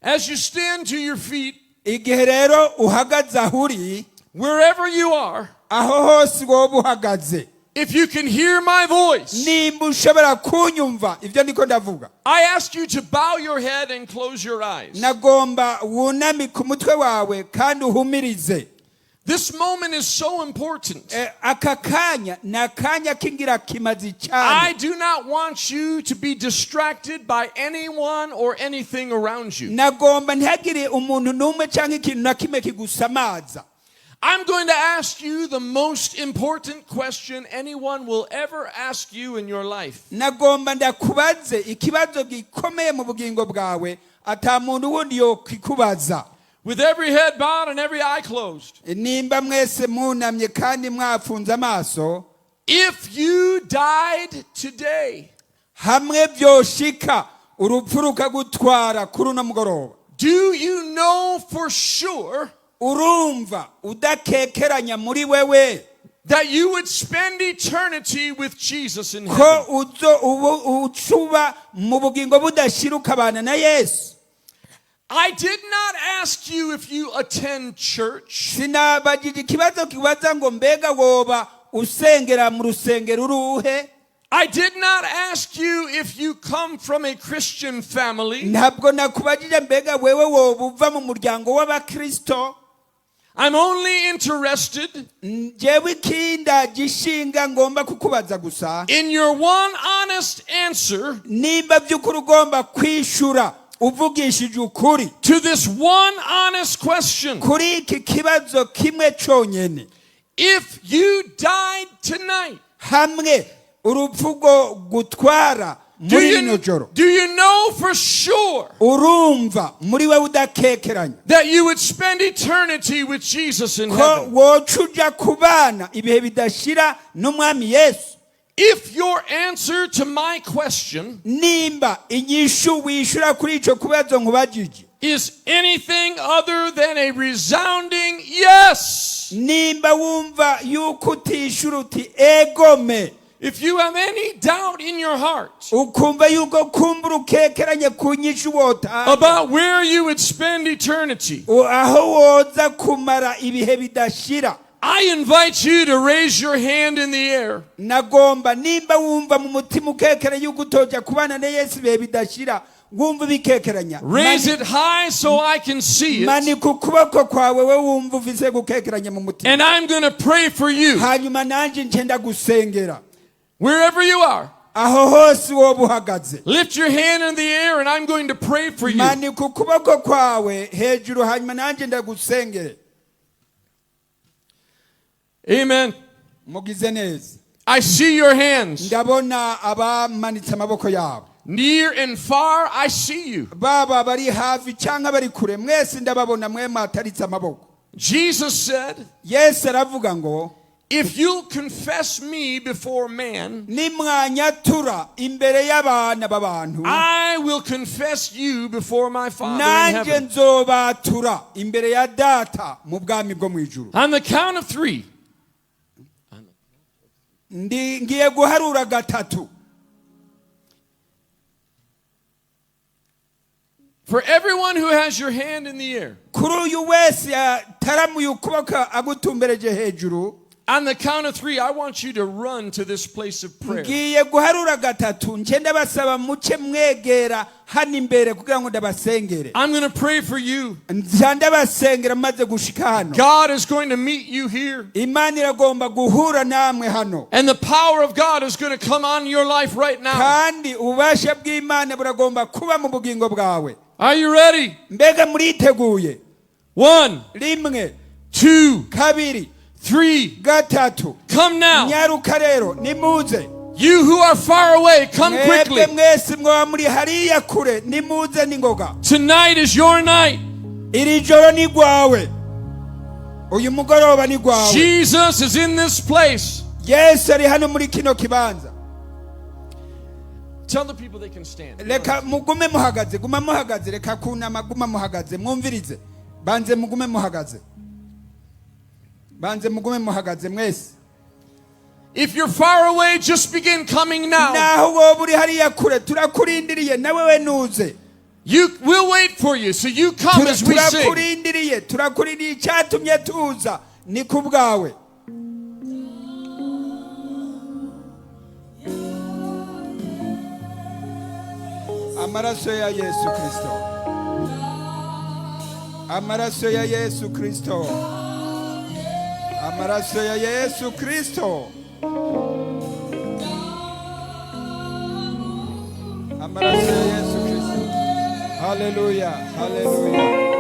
As you stand to your feet, Igihe rero uhagaze aho uri, wherever you are, aho hose woba uhagaze, if you can hear my voice, nimba ushobora kunyumva ibyo ndiko ndavuga, I ask you to bow your head and close your eyes. Nagomba wunamike umutwe wawe kandi uhumirize. This moment is so important. Aka kanya ni akanya k'ingirakimazi I cyane. Do not want you to be distracted by anyone or anything around you. Nagomba ntihagire umuntu n'umwe cyangwa ikintu na kimwe kigusamaza. I'm going to ask you the most important question anyone will ever ask you in your life. Nagomba ndakubaze ikibazo gikomeye mu bugingo bwawe ata muntu wundi yokikubaza. With every head bowed and every eye closed. Nimba mwese munamye kandi mwafunze amaso, If you died today, hamwe byoshika urupfu rukagutwara kuri uno mugoroba, do you know for sure urumva udakekeranya muri wewe that you would spend eternity with Jesus in ko heaven? Uzo ubu ucuba mu bugingo budashira ukabana na Yesu? I did not ask you if you attend church. Sinabagije ikibazo kibaza ngo mbega woba usengera mu rusengero uruhe. I did not ask you if you come from a Christian family. Ntabwo nakubajije mbega wewe woba uva mu muryango w'abakristo. I'm only interested Njyewe ikinda gishinga ngomba kukubaza gusa in your one honest answer nimba by'ukuri ugomba kwishura uvugishije ukuri to this one honest question. Kuri iki kibazo kimwe cyonyine. If you died tonight, Hamwe urupfu rwo gutwara do muri rino you, joro, do you know for sure urumva muri we udakekeranya that you would spend eternity with Jesus in ko heaven? woca uja kubana ibihe bidashira n'umwami Yesu? If your answer to my question Nimba inyishu wishura kuri ico kibazo nkubajije is anything other than a resounding yes, nimba wumva yuko utishura uti egome, if you have any doubt in your heart ukumva yuko kumbura ukekeranye ku nyishu wotanga about where you would spend eternity, aho woza kumara ibihe bidashira, I invite you to raise your hand in the air nagomba nimba wumva mu mutima ukekeranye yuko utoja kubana na Yesu ibihe bidashira wumva ubikekeranya, Raise it high so I can see it. Manika ukuboko kwawe we wumva ufise gukekeranya mu mutima. And I'm going to pray for you Hanyuma nanjye nce ndagusengera. Wherever you are. Aho hose woba uhagaze, Lift your hand in the air and I'm going to pray for you. Manika ukuboko kwawe hejuru hanyuma nanjye ndagusengere. Amen. Mugize neza. I see your hands. Ndabona abamanitse amaboko yabo. Near and far, I see you. Baba bari hafi cyangwa bari kure mwese ndababona mwe mwataritse amaboko. Jesus said, Yesu aravuga ngo "If you'll confess me before man, nimwanyatura imbere y'abana b'abantu, I will confess you before my Father in nanjye heaven." nzobatura imbere ya data mu bwami bwo mu ijuru. On the count of three, Ndi ngiye guharura gatatu. For everyone who has your hand in the air, Kuri uyu wese yataramuye ukuboko agutumbereje hejuru, On the count of three, I want you to run to this place of prayer. Ngiye guharura gatatu nce ndabasaba muce mwegera hano imbere kugira ngo ndabasengere. I'm going to pray for you. Nca ndabasengera maze gushika hano. God is going to meet you here. Imana iragomba guhura namwe hano. And the power of God is going to come on your life right now. Kandi ububasha bw'Imana buragomba kuba mu bugingo bwawe. Are you ready? Mbega muriteguye? One, 1, 2, 2, 3. 3. Come now. Nyaruka rero nimuze. You who are far away, come Mwebwe quickly. mwese mwoba muri hariya kure nimuze n'ingoga. Tonight is your night. Iri joro ni rwawe, uyu mugoroba ni rwawe. Jesus is in this place. Yesu ari hano muri kino kibanza. Tell the people they can stand. Reka mugume muhagaze, guma muhagaze, reka kunama, guma muhagaze, mwumvirize. Banze mugume muhagaze, banze mugume muhagaze mwese. If you're far away, just begin coming now. Naho woba uri hariya kure turakurindiriye, nawe we nuze. You we'll wait for you. So you come as we sing. Turakurindiriye, turakurindiriye, icyatumye tuza ni ku bwawe. Amaraso ya Yesu Kristo, amaraso ya Yesu Kristo, amaraso ya Yesu Kristo, amaraso ya Yesu Kristo. Haleluya, haleluya.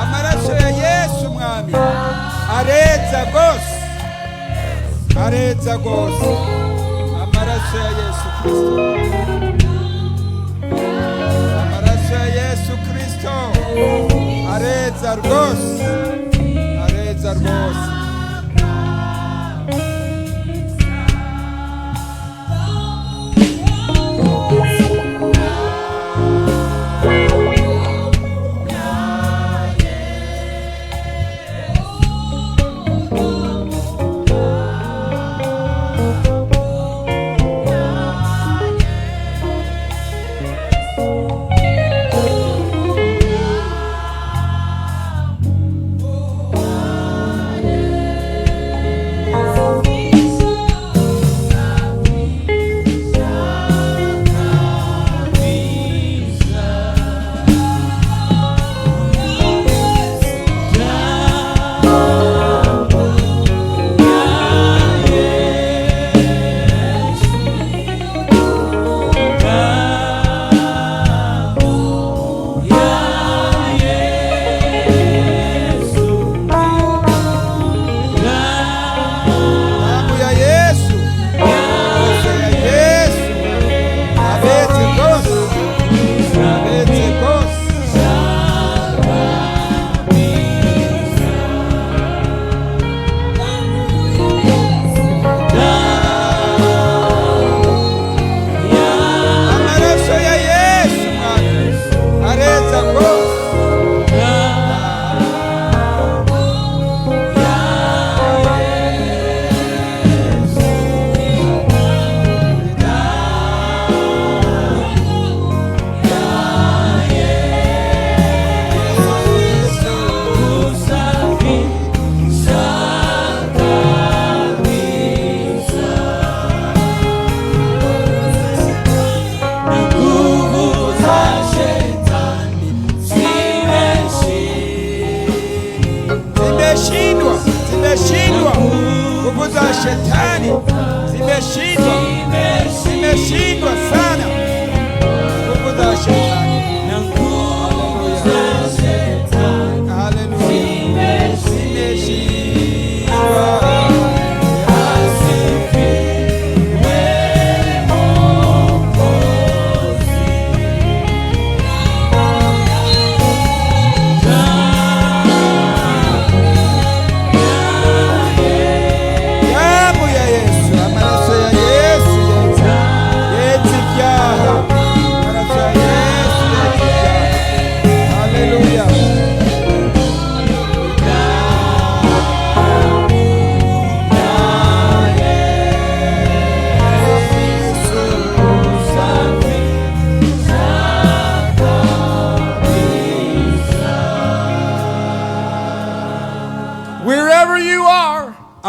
Amaraso ya Yesu mwami areza rwose, areza rwose. Amaraso ya Yesu Kristo, amaraso ya Yesu Kristo areza rwose, areza rwose.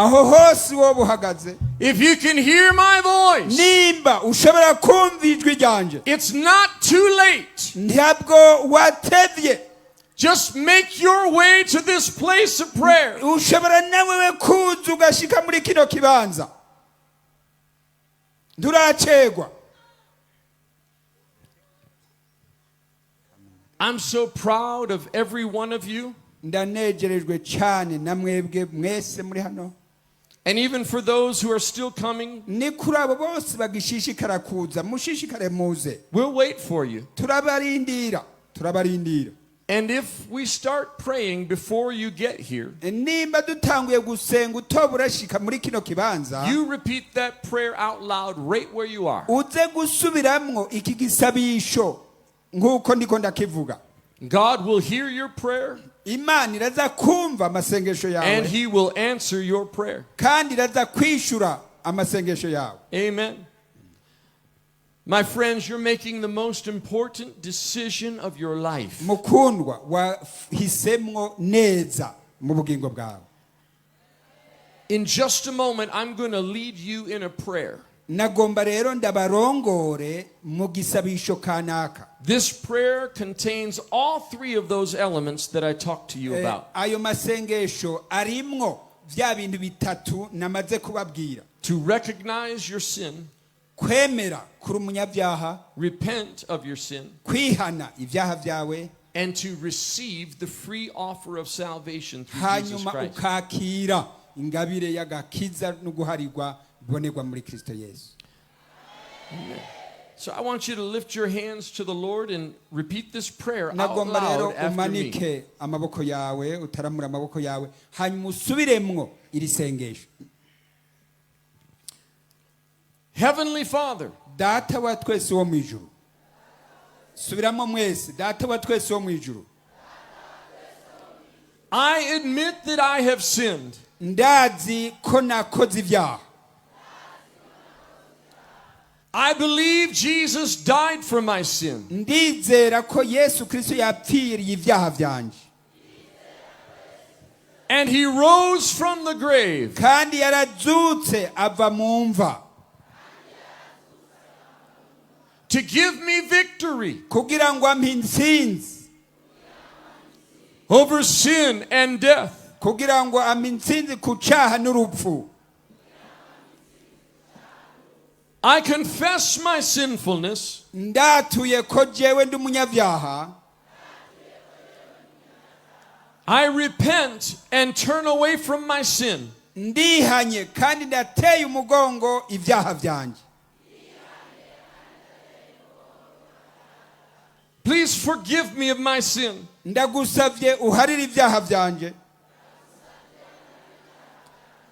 Aho hose woba uhagaze, if you can hear my voice, nimba ushobora kumva ijwi ryanje, it's not too late. Ntabwo watevye. Just make your way to this place of prayer. Ushobora nawewe kuza ugashika muri kino kibanza, nturacegwa. I'm so proud of every one of you. Ndanegerejwe cyane na mwebwe mwese muri hano. And even for those who are still coming, Ni kuri abo bose bagishishikara kuza, mushishikare muze. we'll wait for you. Turabarindira, turabarindira. And if we start praying before you get here, Nimba dutanguye gusenga utoba urashika muri kino kibanza, you repeat that prayer out loud right where you are. Uze gusubiramwo iki gisabisho nk'uko ndiko ndakivuga. God will hear your prayer Imana iraza kumva amasengesho and yawe, He will answer your prayer. kandi iraza kwishura amasengesho yawe. Amen. My friends, you're making the most important decision of your life. Mukundwa, wahisemwo neza mu bugingo bwawe. In just a moment, I'm going to lead you in a prayer. Nagomba rero ndabarongore mu gisabisho kanaka. This prayer contains all three of those elements that I talked to you about. Ayo masengesho arimwo bya bintu bitatu namaze kubabwira. To recognize your sin, Kwemera kuri umunyabyaha, repent of your sin, kwihana ibyaha byawe, and to receive the free offer of salvation through Jesus hanyuma Christ. Ukakira ingabire y'agakiza no guharirwa bibonerwa muri Kristo Yesu. So I want you to lift your hands to the Lord and repeat this prayer out Nagomba rero loud after me. umanike amaboko yawe, utaramura amaboko yawe, hanyuma usubiremwo iri sengesho. Heavenly Father, Data wa twese wo mu ijuru, subiramo mwese, Data wa twese wo mu ijuru, I admit that I have sinned. Ndazi ko nakoze ibyaha. I believe Jesus died for my sin. Ndizera ko Yesu Kristo yapfiriye ibyaha byanje. And he rose from the grave. Kandi yarazutse ava mu mva. To give me victory Kugira ngo ampe intsinzi over sin and death. kugira ngo ampe intsinzi ku cyaha n'urupfu. I confess my sinfulness. Ndatuye ko jewe ndi umunyabyaha. I repent and turn away from my sin. Ndihanye kandi ndateye umugongo ibyaha byanjye. Please forgive me of my sin. Ndagusabye uharire ibyaha byanjye.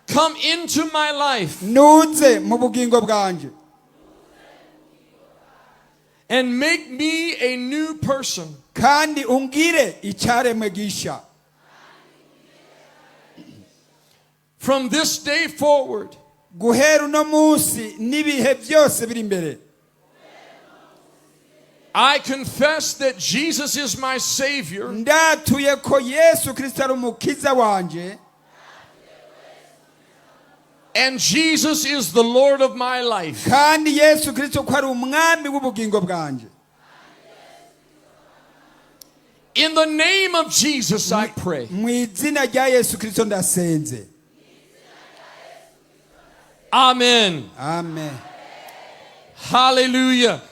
Come into my life Nuze mu bugingo bwanjye and make me a new person. Kandi ungire icyaremwe gisha. From this day forward, Guhera uno munsi n'ibihe byose biri imbere, I confess that Jesus is my Savior ndatuye ko Yesu Kristo ari umukiza wanje and Jesus is the Lord of my life. kandi Yesu Kristo ko ari umwami w'ubugingo bwanje. In the name of Jesus, I pray. Mu izina rya Yesu Kristo ndasenze. Amen. Amen. Hallelujah.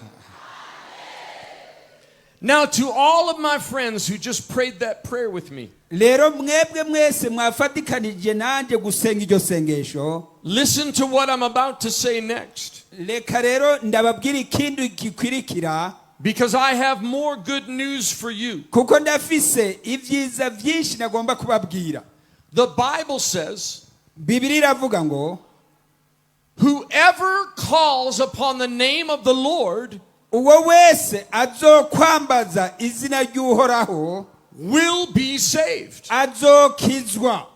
Now, to all of my friends who just prayed that prayer with me, Rero mwebwe mwese mwafatikanije nanjye gusenga iryo sengesho, listen to what I'm about to say next, reka rero ndababwira ikindi gikwirikira, because I have more good news for you. Kuko ndafise ibyiza byinshi nagomba kubabwira. The Bible says, Bibiri iravuga ngo, "Whoever calls upon the name of the Lord uwo wese azokwambaza izina ry'Uhoraho will be saved." azokizwa.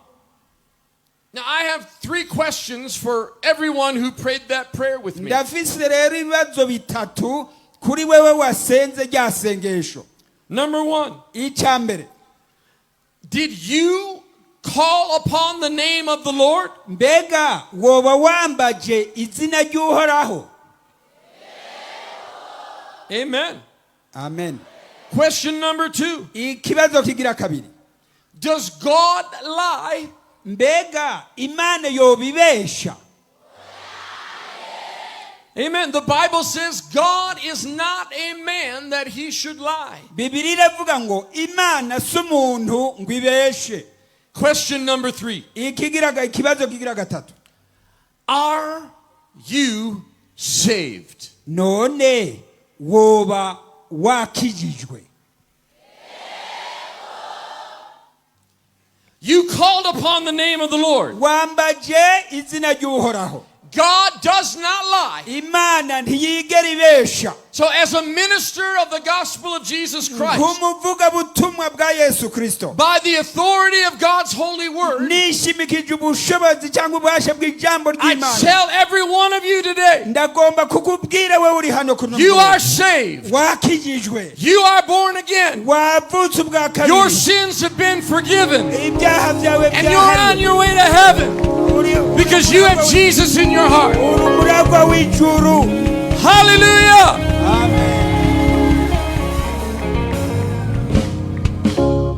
Now, I have three questions for everyone who prayed that prayer with me. Ndafise rero ibibazo bitatu kuri wewe wasenze rya sengesho. Number one, Icya mbere, did you call upon the name of the Lord? Mbega woba wambaje izina ry'Uhoraho? Amen. Amen. Question number 2. Ikibazo kigira kabiri. Does God lie? Mbega Imana yobibesha? Amen. The Bible says God is not a man that he should lie. Bibiliya iravuga ngo Imana si umuntu ngo ibeshe. Question number 3. Ikibazo kigira gatatu. Are you saved? None woba wakijijwe? You called upon the name of the Lord. Wambaje izina ry'Uhoraho. God does not lie. Imana ntiyigera ibesha. So as a minister of the gospel of Jesus Christ, Nk'umuvugabutumwa bwa Yesu Kristo, by the authority of God's holy word, nishimikije ubushobozi cyangwa ububasha bw'ijambo I ry'Imana, tell every one of you today, ndagomba kukubwira wewe uri hano kuno you mugoroba. are saved. Wakijijwe. You are born again. Wavutse ubwa Your kabiri. sins have been forgiven. Ibyaha byawe And you're on byahariwe. your way to heaven because you have Jesus in your heart. Uri umuragwa w'ijuru. Hallelujah. Amen.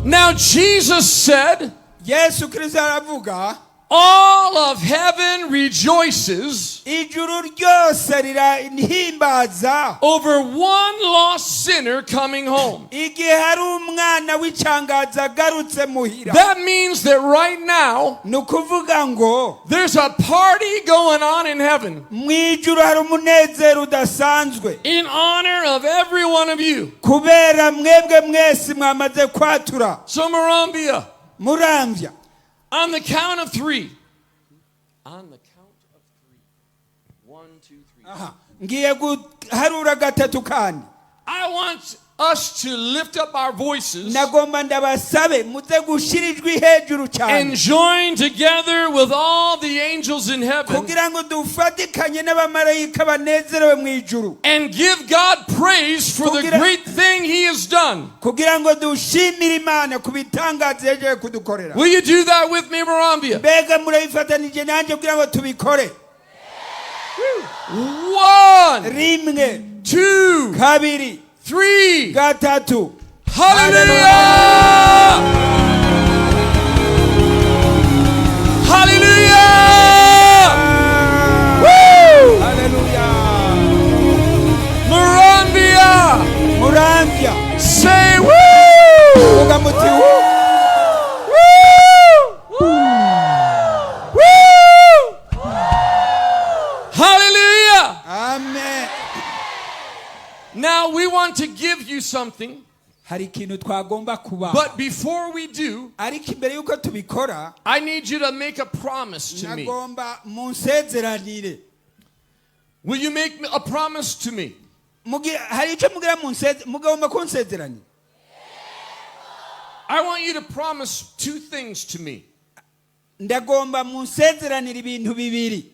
Now Jesus said, Yesu Kristo aravuga, all of heaven rejoices ijuru ryose rirahimbaza over one lost sinner coming home. igihe hari umwana w'icangaza agarutse muhira. That means that right now, Ni ukuvuga ngo there's a party going on in heaven mu ijuru hari umunezero udasanzwe in honor of every one of you. kubera mwebwe mwese mwamaze kwatura. So Muramvya, Muramvya, on the count of 3. On the count of 3. 1, 2, 3. Aha. Ngiye guharura gatatu kandi. I want us to lift up our voices Nagomba ndabasabe muze gushira ijwi hejuru cyane and join together with all the angels in heaven kugira ngo dufatikanye n'abamarayika banezerewe mu ijuru and give God praise for the great thing he has done. kugira ngo dushimire Imana ku bitangaza yaje kudukorera. Will you do that with me, Muramvya? Mbega murabifatanije nanjye kugira ngo tubikore? 1, 1, 2, 2, 3. 3. Hallelujah! Hallelujah! Woo! Hallelujah! Muramvya! Muramvya, Say woo! vuga muti woo! Woo! Woo! Hallelujah! Amen. Now we want to give you something, Hari ikintu twagomba kuba, but before we do, ariko imbere y'uko tubikora, I need you to make a promise to me. nagomba munsezeranire. Will you make a promise to me? Hari icyo mugira mugomba kunsezeranira. I want you to promise 2 things to me. Ndagomba munsezeranire ibintu bibiri.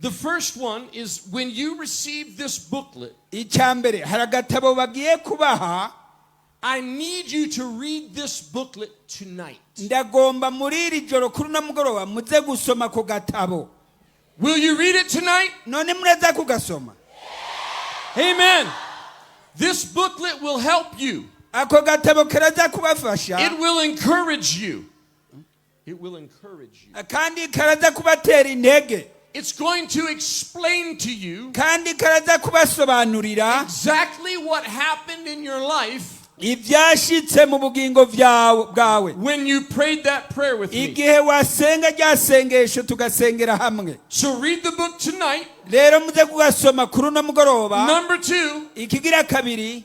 The first one is when you receive this booklet, Icya mbere, hari agatabo bagiye kubaha. I need you to read this booklet tonight. Ndagomba muri iri joro kuri uno mugoroba muze gusoma ku gatabo. Will you read it tonight? None muraza kugasoma? Amen. This booklet will help you. Ako gatabo karaza kubafasha. It will encourage you. It will encourage you. Kandi karaza kubatera intege. It's going to explain to you Kandi karaza kubasobanurira exactly what happened in your life ibyashitse mu bugingo bwawe when you prayed that prayer with me. igihe wasenga rya sengesho tugasengera hamwe. So read the book tonight. Rero muze kugasoma kuri uno mugoroba. Number 2, Ikigira kabiri,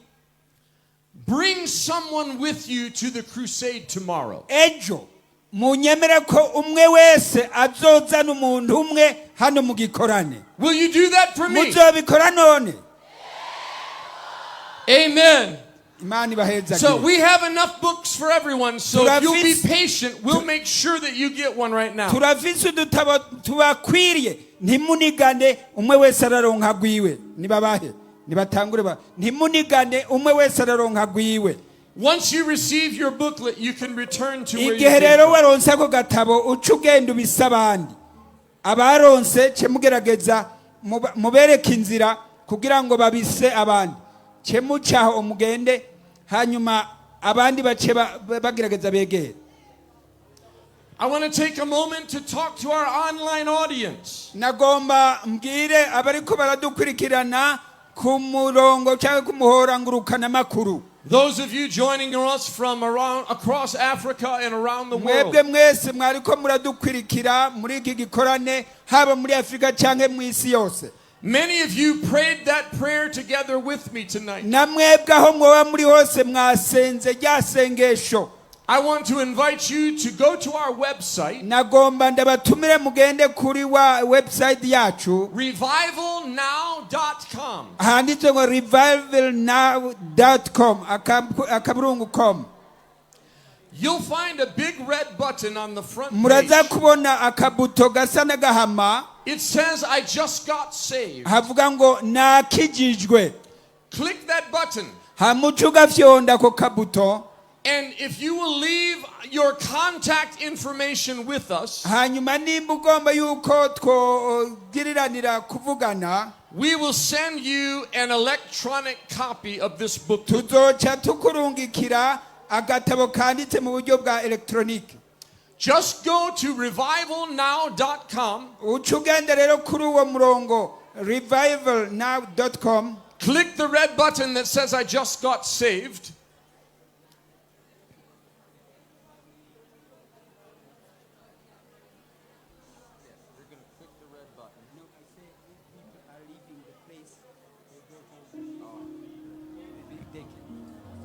bring someone with you to the crusade tomorrow. Ejo munyemere ko umwe wese azozana umuntu umwe hano mu gikorane. Will you do that for me? Muzobikora none? Amen. Imana ibahezagire. So we have enough books for everyone, so if you'll be patient, we'll make sure that you get one right now. Turafise udutabo tubakwiriye, ntimunigane, umwe wese araronka gwiwe. Nibabahe, nibatangure ba, ntimunigane, umwe wese araronka gwiwe. Once you receive your booklet, you can return to where you Igihe came rero from. waronse ako gatabo, uca ugenda ubisa abandi. Abaronse ce mugerageza mubereke inzira kugira ngo babise abandi. Ce mucaho mugende, hanyuma abandi bace bagerageza begere. I want to take a moment to talk to our online audience. Nagomba mbwire abariko baradukurikirana ku murongo cyangwa ku muhora ngurukanamakuru. Those of you joining us from around across Africa and around the world. Mwebwe mwese mwariko muradukurikira muri iki gikorane, haba muri Afurika cyangwa mu isi yose. Many of you prayed that prayer together with me tonight. Na mwebwe aho mwoba muri hose mwasenze rya sengesho. I want to invite you to go to our website, Nagomba ndabatumire mugende kuri wa website yacu, revivalnow.com. handitse ngo revivalnow.com akaburungu com. You'll find a big red button on the front Muraza page. kubona akabuto gasa n'agahama. It says, "I just got saved." Havuga ngo nakijijwe. Click that button. Hamuca ugafyonda ako kabuto. And if you will leave your contact information with us, Hanyuma nimba ugomba yuko twogiriranira kuvugana, we will send you an electronic copy of this booklet. Tuzoca tukurungikira agatabo kanditse mu buryo bwa elegitoronike. Just go to revivalnow.com, Uca ugenda rero kuri uwo murongo revivalnow.com. click the red button that says, "I just got saved."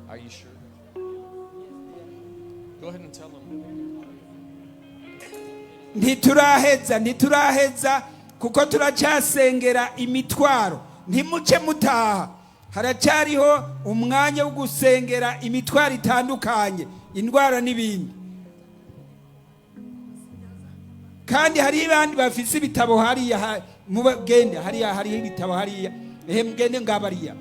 Are you sure? Go ahead and tell them. Ntituraheza, ntituraheza, kuko turacyasengera imitwaro. Ntimuce mutaha, haracyariho umwanya wo gusengera imitwaro itandukanye, indwara n'ibindi. Kandi hariho abandi bafise ibitabo hariya. Mubagende hariya, hariho ibitabo hariya. Ehe, mugende ngabariya,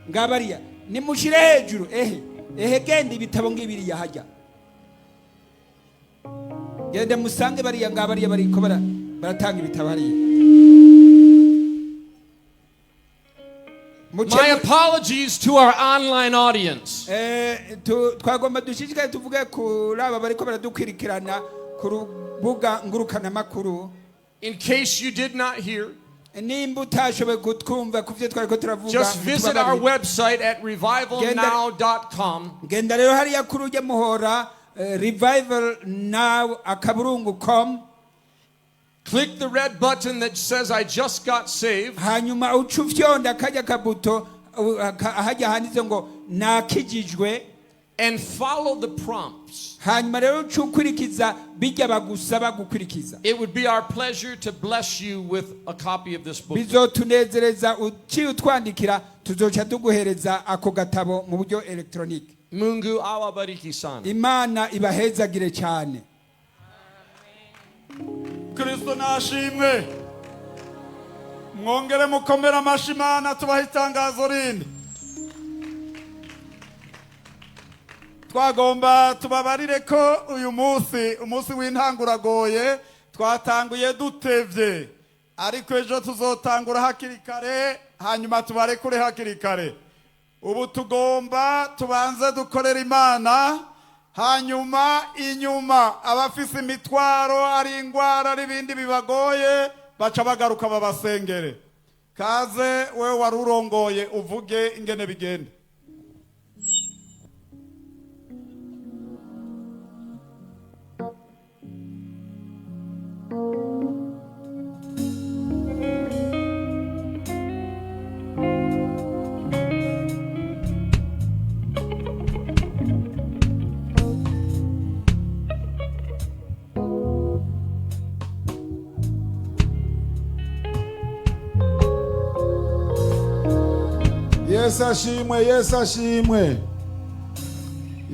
ngabariya, nimushire hejuru. Ehe, ehe, genda, ibitabo ngibiriya hajya. Genda musange bariya, ngabariya bariko baratanga ibitabo hariya. My apologies to our online audience. Twagomba dushishikare tuvuge kuri aba bariko baradukwirikirana ku rubuga ngurukanamakuru. In case you did not hear, Nimba utashoboye kutwumva ku byo twariko turavuga, just visit our tubabarire. website at revivalnow.com. Genda rero hariya kuri ujya muhora revival now akaburungu com. Click the red button that says, "I just got saved." Hanyuma uca ufyonda kajya kabuto hajya handitse ngo nakijijwe. And follow the prompts. Hanyuma rero uca ukurikiza bijya bagusaba gukurikiza. It would be our pleasure to bless you with a copy of this book. Bizotunezereza uciye utwandikira, tuzoca tuguhereza ako gatabo mu buryo elegitoronike. Mungu awabariki sana. Imana ibahezagire cyane. Kristo nashimwe. Mwongere mukomere amashi Imana. Tubaha itangazo rindi. Twagomba tubabarire ko uyu munsi, umunsi w'intanguragoye, twatanguye dutevye, ariko ejo tuzotangura hakiri kare, hanyuma tubarekure hakiri kare. Ubu tugomba tubanze dukorera Imana, hanyuma inyuma abafise imitwaro, ari ingwara, ari ibindi bibagoye, baca bagaruka babasengere. Kaze wewe wari urongoye, uvuge ingene bigenda. Yesu ashimwe, Yesu ashimwe,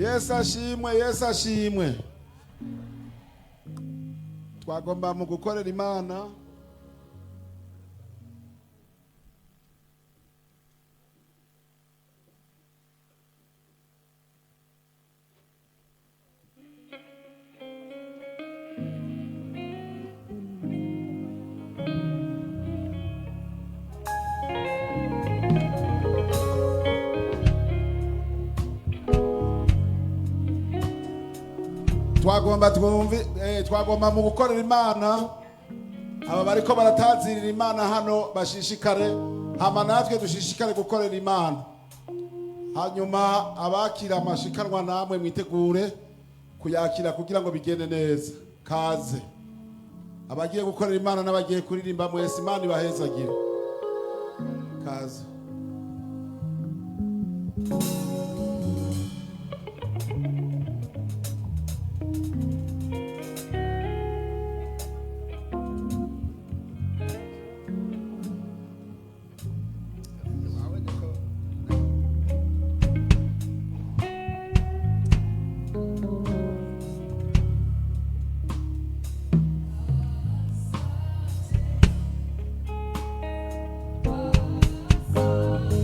Yesu ashimwe, Yesu ashimwe. Twagomba mu gukorera Imana. Twagomba twumve, twagomba mu gukorera Imana. Aba bariko baratazirira Imana hano bashishikare, hama natwe dushishikare gukorera Imana. Hanyuma abakira amashikanwa namwe mwitegure kuyakira kugira ngo bigende neza. Kaze abagiye gukorera Imana n'abagiye kuririmba mwese, Imana ibahezagire. Kaze. Asante.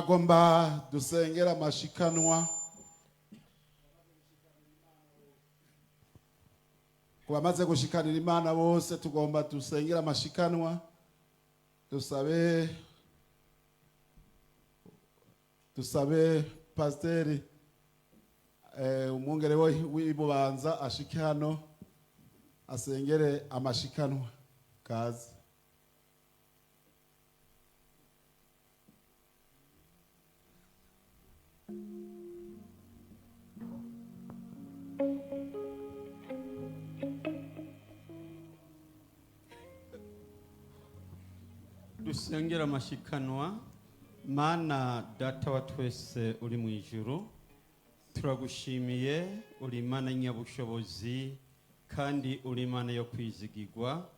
Twagomba dusengera amashikanwa ku bamaze gushikanira Imana bose. Tugomba dusengera amashikanwa, dusabe pasiteri umwungere we w'ibubanza ashike hano asengere amashikanwa. Kaze. Dusengera amashikanwa. Mana Data wa twese uri mu ijuru, turagushimiye. Uri Imana nyabushobozi kandi uri Imana yo kwizigirwa.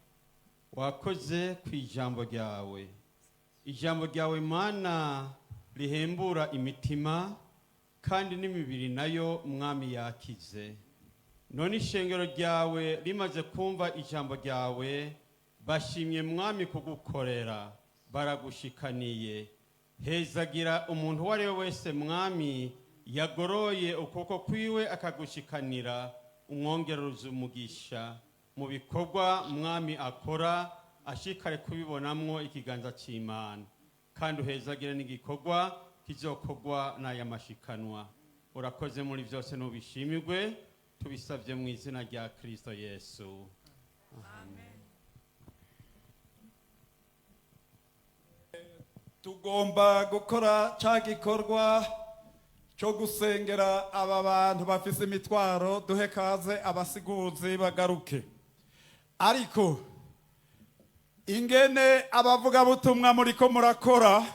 Wakoze ku ijambo ryawe. Ijambo ryawe, Mana, rihembura imitima kandi n'imibiri nayo, Mwami, yakize. None ishengero ryawe rimaze kumva ijambo ryawe, bashimye, Mwami, kugukorera, baragushikaniye. Hezagira umuntu uwo ari we wese, Mwami, yagoroye ukuboko kwiwe akagushikanira, umwongereza umugisha mu bikorwa, Mwami, akora, ashikare kubibonamwo ikiganza cy'Imana. Kandi uhezagire n'igikorwa kizokorwa n'aya mashikanwa. Urakoze muri byose, n'ubishimirwe. Tubisabye mu izina rya Kristo Yesu. Tugomba gukora cya gikorwa cyo gusengera aba bantu bafise imitwaro. Duhe kaze abasiguzi bagaruke. Ariko ingene abavugabutumwa muriko murakora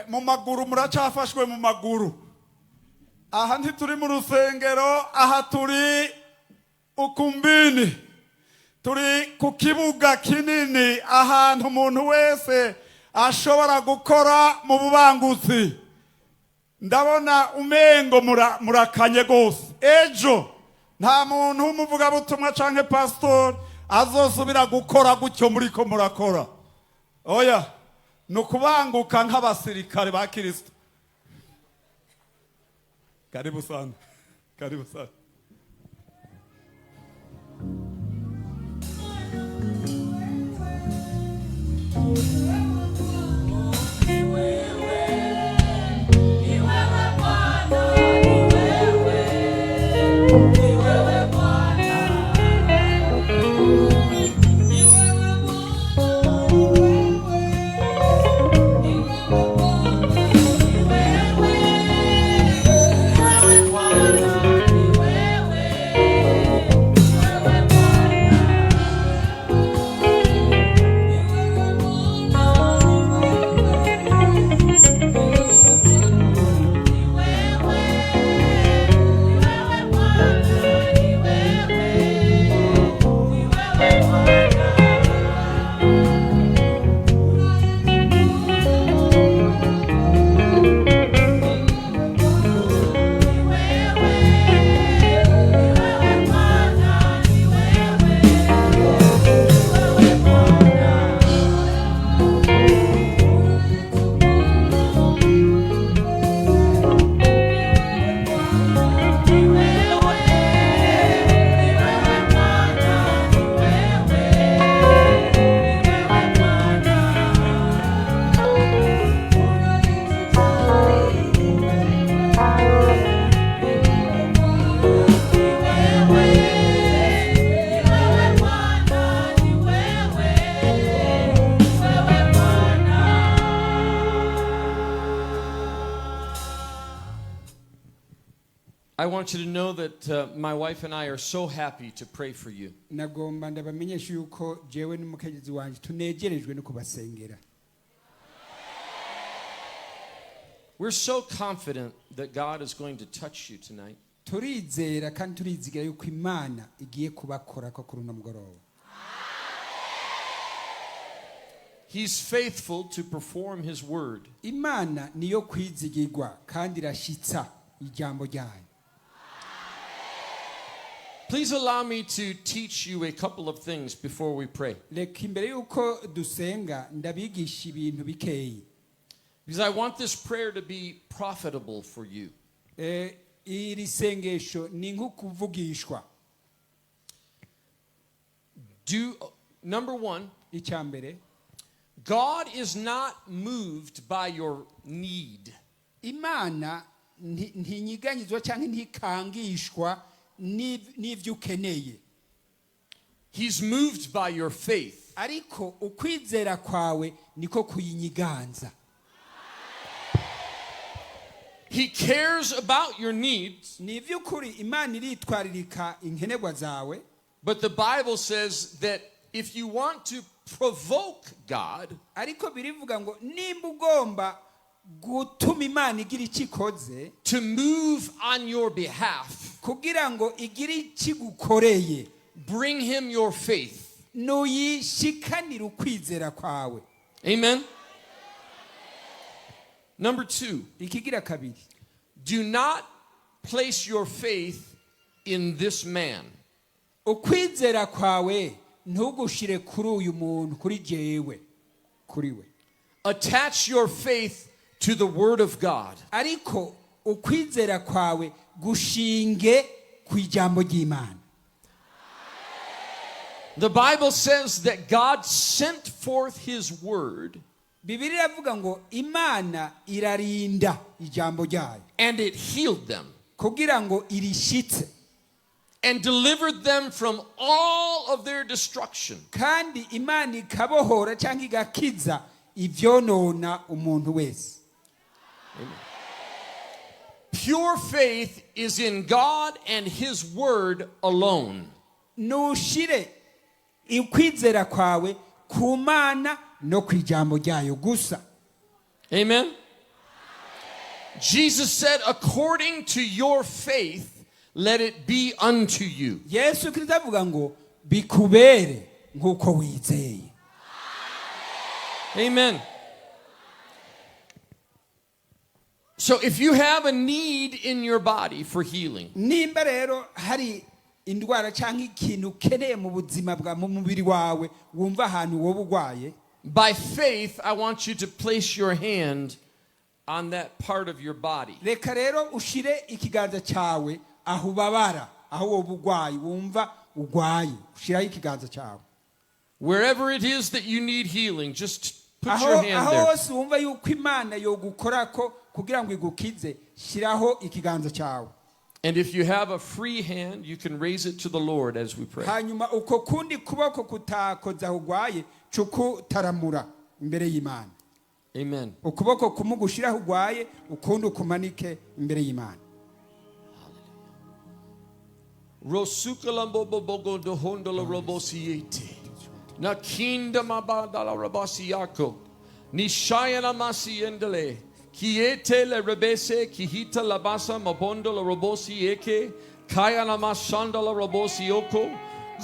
mu maguru, muracafashwe mu maguru. Aha ntituri mu rusengero, aha turi ukumbini, turi ku kibuga kinini, ahantu umuntu wese ashobora gukora mu bubangutsi. Ndabona umengo murakanye rwose. Ejo nta muntu w'umuvugabutumwa canke pasitori azosubira gukora gutyo muriko murakora. Oya, ni ukubanguka nk'abasirikare ba Kirisito. Karibu sana, karibu sana. I want you to know that my wife and I are so happy to pray for you. Nagomba ndabamenyesha yuko jewe n'umukenyezi wanje tunegerejwe no kubasengera. We're so confident that God is going to touch you tonight. Turizera kandi turizigira yuko Imana igiye kubakorako kuri uno mugoroba. He's faithful to perform his word. Imana niyo kwizigirwa kandi irashitsa ijambo ryayo. Please allow me to teach you a couple of things before we pray. Reka imbere yuko dusenga ndabigisha ibintu bikeyi. Because I want this prayer to be profitable for you. Iri sengesho ni nko kuvugishwa. Do number 1, Icya mbere, God is not moved by your need. Imana ntinyiganyizwa cyangwa ntikangishwa n'ibyo ukeneye. He's moved by your faith. Ariko ukwizera kwawe niko kuyinyiganza. He cares about your needs, Ni iby'ukuri Imana iritwaririka inkenerwa zawe, but the Bible says that if you want to provoke God, ariko birivuga ngo nimba ugomba gutuma Imana igira icyo ikoze, to move on your behalf, kugira ngo igire icyo igukoreye, bring him your faith. Nuyishikanire ukwizera kwawe. Amen. Number 2, Ikigira kabiri, do not place your faith in this man. Ukwizera kwawe ntugushire kuri uyu muntu, kuri jewe, kuri we. Attach your faith to the Word of God. Ariko ukwizera kwawe gushinge ku ijambo ry'Imana. The Bible says that God sent forth his word, Bibiliya iravuga ngo Imana irarinda ijambo ryayo, and it healed them kugira ngo irishitse, and delivered them from all of their destruction. Kandi Imana ikabohora cyangwa igakiza ivyonona umuntu wese. Pure faith is in God and his word alone. Nushire ukwizera kwawe ku Mana no ku ijambo ryayo gusa. Amen. Jesus said, according to your faith, let it be unto you. Yesu Kristo avuga ngo bikubere nk'uko wizeye. Amen. So if you have a need in your body for healing, Nimba rero hari indwara cyangwa ikintu ukeneye mu buzima bwa mu mubiri wawe wumva ahantu wowe urwaye, by faith, I want you to place your hand on that part of your body. Reka rero ushire ikiganza cyawe aho ubabara, aho wowe urwaye wumva urwaye, ushiraho ikiganza cyawe. Wherever it is that you need healing, just put Aho your hand aho there. hose wumva yuko Imana yogukorako kugira ngo igukize, shiraho ikiganza cyawe. And if you have a free hand, you can raise it to the Lord as we pray. Hanyuma uko kundi kuboko kutakoza aho urwaye cukutaramura imbere y'Imana. Amen. Ukuboko kumwe ugushiraho urwaye, ukundi ukumanike imbere y'Imana. Rosukalambobobogondohondolorobosiete. Nakindamabadalorobosiako. Nishayanamasiendele. Kiete le rebese kihita labasa mabondo la robosieke. Kayanamasanda la robosioko.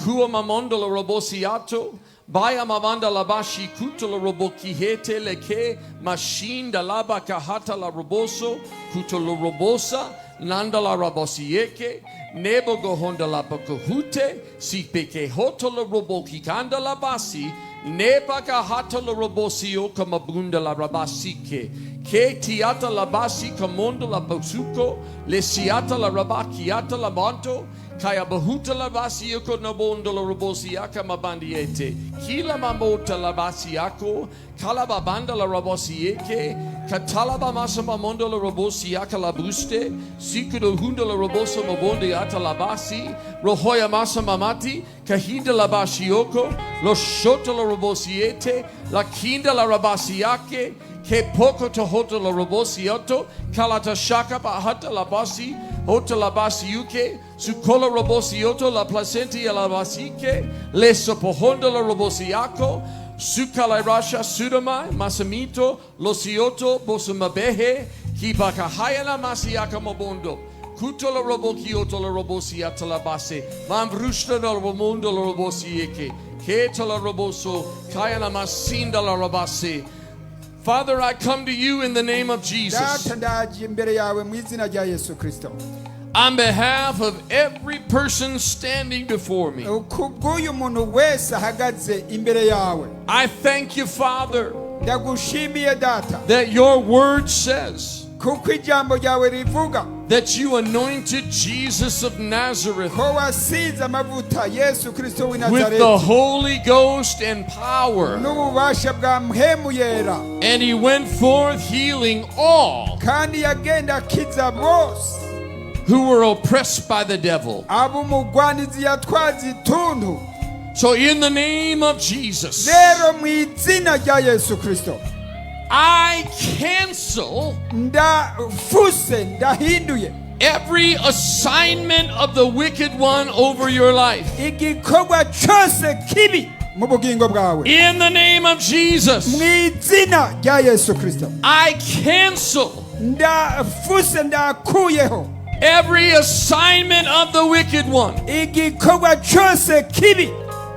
Kua mamondo la robosiato. Baya mabanda labashi kuto la robokihete leke. Mashinda laba kahata la roboso. Kuto la robosa. Nanda la rabosieke. Nebo gohonda la pakohute. Sipeke hoto la robokikanda la basi. Nepa kahata la robosio kamabunda la rabasike. Ke tiata la basi kamondo la posuko. Le siata la rabakiata la manto. Kaya bahuta la basiako nabondo la robosiaka mabandiete. Kila mamota la basiako. Kalababanda la robosieke. Katalaba masamamondo la robosiaka la buste. Sikudo hunda la robosa mabondiata la basi. Rohoya masamamati. Kahinda la basioko. Lo shoto la robosiete. La kinda la rabasiake. Ke poko tohoto la robosioto. Kalata shaka bahata la basi. Hota la basiuke. Sukola robosioto la placentia la basike. Le sopohondo la robosiako. Sukala rasha sudamai. Masamito. Losioto bosumabehe. Kibakahaya la masiaka mobondo. Kuto la robokioto la robosiata la base. Mambrushta la robomundo la robosieke. Keto la roboso. Kaya la masinda la robase. Father, I come to you in the name of Jesus. Data, ndaje imbere yawe mu izina rya Yesu Kristo. On behalf of every person standing before me, Kubw'uyu muntu wese ahagaze imbere yawe, I thank you, Father, Ndagushimiye data that your word says kuko ijambo ryawe rivuga that you anointed Jesus of Nazareth ko wasize amavuta Yesu Kristo w'i with the Nazareti Holy Ghost and power, n'ububasha bwa mpemu yera and he went forth healing all kandi yagenda akiza bose who were oppressed by the devil. Abo umugwanizi yatwaza ituntu. So, in the name of Jesus, Rero mu izina rya Yesu Kristo I cancel ndafuse ndahinduye every assignment of the wicked one over your life. Igikorwa cyose kibi mu bugingo bwawe. In the name of Jesus, Mu izina rya Yesu Kristo I cancel ndafuse ndakuyeho every assignment of the wicked one. Igikorwa cyose kibi.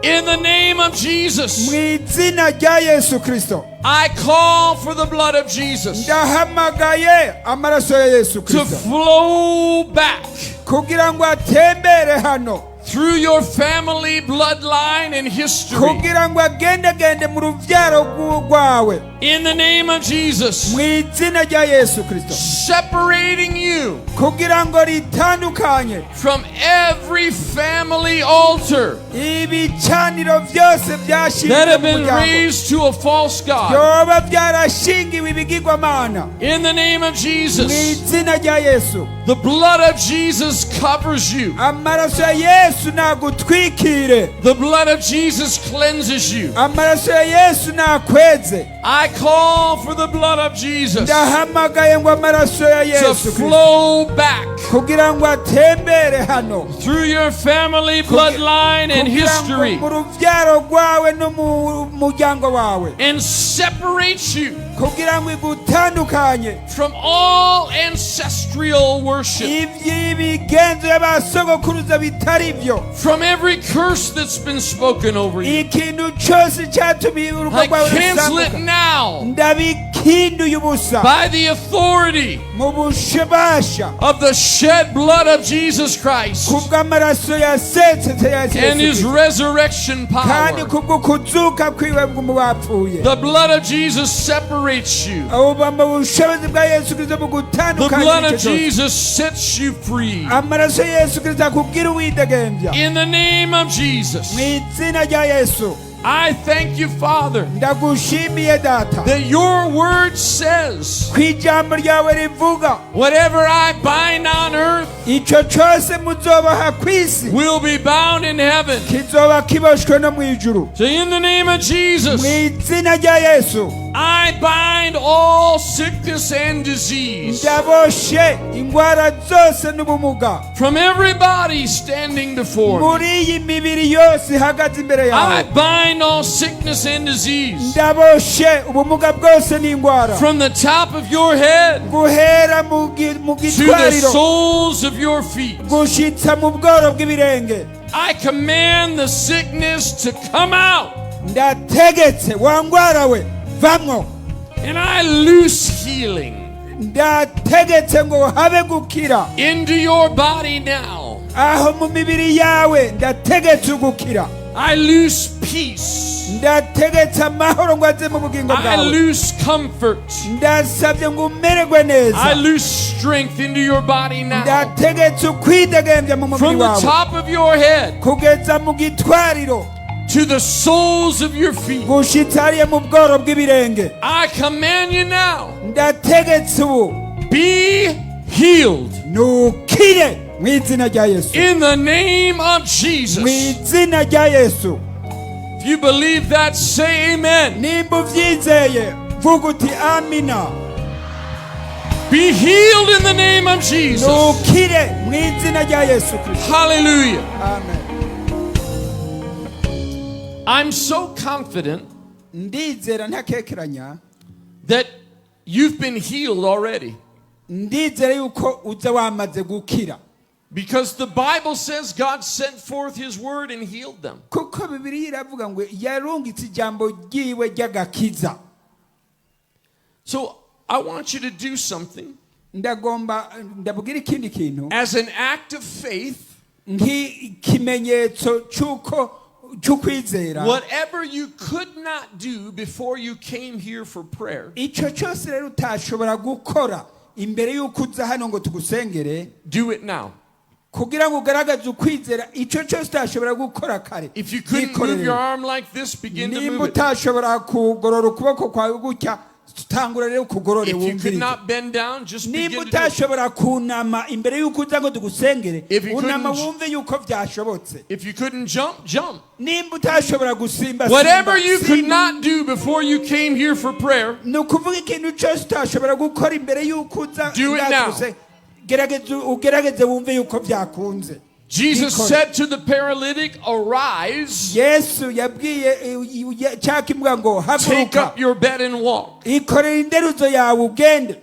In the name of Mu Jesus, izina rya Yesu Kristo I call for the blood of Jesus ndahamagaye amaraso ya Yesu to Kristo flow back kugira ngo atembere hano through your family bloodline and history. Kugira ngo agendagende mu rubyaro rwawe. In the name of Jesus, Mu izina rya Yesu Kristo separating you kugira ngo ritandukanye from every family altar ibicaniro byose that byashinzwe have mu been muryango raised to a false God. byoba byarashingiwe ibigirwamana. In the name of Mu Jesus, izina rya Yesu the blood of Jesus covers you. Amaraso ya Yesu nagutwikire. The blood of Jesus cleanses you. Amaraso ya Yesu nakweze. I call for the blood of Jesus Ndahamagaye ngo amaraso ya to Yesu Kristo flow back kugira ngo atembere hano through your family bloodline and kugira ngo history mu rubyaro rwawe no mu muryango wawe and separate you kugira ngo igutandukanye from all ancestral worship, iby'ibigenzo y'abasogokuruza bitari byo from every curse that's been spoken over you. Ikintu cyose cyatumiye urugo I rwawe cancel it rusambuka now ndabikinduye ubusa by the authority mu bushibasha of the shed blood of Jesus Christ kubw'amaraso yasesetse ya and Yesu his Kristo resurrection kandi power. kubwo kuzuka kwiwe mu bapfuye. The blood of Jesus separates you. Ubu mu bushobozi bwa Yesu Kristo The bugutandukanya blood of n'ico cyose. Jesus sets you free. Amaraso ya Yesu Kristo akubwira uwidegembya. In the name of Jesus, Mu izina rya Yesu I thank you, Father, ndagushimiye data that your word says, ku ijambo ryawe rivuga whatever I bind on earth ico cose muzoboha ku isi will be bound in heaven. Kizoba kiboshwe no mu ijuru. So, in the name of Mu Jesus, izina rya Yesu I bind all sickness and disease ndaboshe ingwara zose n'ubumuga from everybody standing before me. Muri iyi mibiri yose ihagaze imbere I yawe. bind all sickness and disease Ndaboshe ubumuga bwose n'ingwara from the top of your head guhera mu gi- mu to the gitwariro soles of your feet. gushitsa mu bworo bw'ibirenge. I command the sickness to come out, Ndategetse wa ngwara we vamwo. And I loose healing Ndategetse ngo habe gukira into your body now. Aho mu mibiri yawe ndategetse ugukira. I loose peace. Ndategetse amahoro ngo aze mu bugingo I bwawe. loose comfort. Ndasabye ngo umererwe I neza. loose strength into your body now. Ndategetse ukwidegembya mu mubiri From the wawe top of your head kugeza mu gitwariro to the soles of your feet. Gushitsa hariya mu bworo bw'ibirenge. I command you now, Ndategetse ubu be healed nukire mu izina rya Yesu. In the name of Mu Jesus. izina rya Yesu. If you believe that, say amen. Nimba ubyizeye vuga uti amina. Be healed in the name of Jesus. Nukire mu izina rya Yesu Kristo. Hallelujah. Amen. I'm so confident Ndizera ntakekeranya that you've been healed already ndizera yuko uza wamaze gukira because the Bible says God sent forth his word and healed them. Kuko Bibiliya iravuga ngo yarungitse ijambo ryiwe ry'agakiza. So I want you to do something Ndagomba ndabwira ikindi kintu as an act of faith nk'ikimenyetso cy'uko cy'ukwizera, Whatever you could not do before you came here for prayer, icyo cyose rero utashobora gukora imbere y'uko uza hano ngo tugusengere, do it now. Kugira ngo ugaragaze ukwizera, icyo cyose utashobora gukora kare, If you couldn't move gikorere. Your arm like this, begin to Nimba move it. utashobora kugorora ukuboko kwawe gutya, tangura rero ukugorore, If you could wumvirize. Not bend down, just Nimba begin to do it. utashobora kunama imbere y'uko uza ngo tugusengere, If you unama couldn't- wumve yuko byashobotse. If you couldn't jump, jump. Nimba utashobora gusimba, Whatever simba, you could simba. Not do before you came here for prayer, Ni ukuvuga ikintu cyose utashobora gukora imbere y'uko uza do it now. Gerageza ugerageze wumve yuko byakunze. Jesus Bikore. Said to the paralytic, "Arise, Yesu yabwiye cya kimuga ngo take haguruka, up your bed and walk." ikorera inderuzo yawe ugende.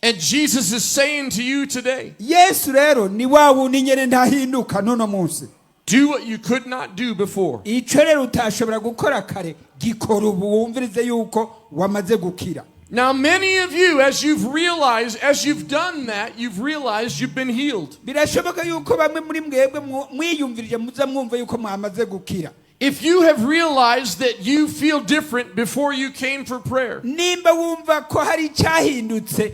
And Jesus is saying to you today, Yesu rero ni wa wundi nyene ntahinduka n'uno munsi. Do what you could not do before. Icyo rero utashobora gukora kare, gikora ubu wumvirize yuko wamaze gukira. Now, many of you, as you've realized, as you've done that, you've realized you've been healed. Birashoboka yuko bamwe muri mwebwe mwiyumvirije muza mwumva yuko mwamaze gukira. If you have realized that you feel different before you came for prayer, Nimba wumva ko hari icyahindutse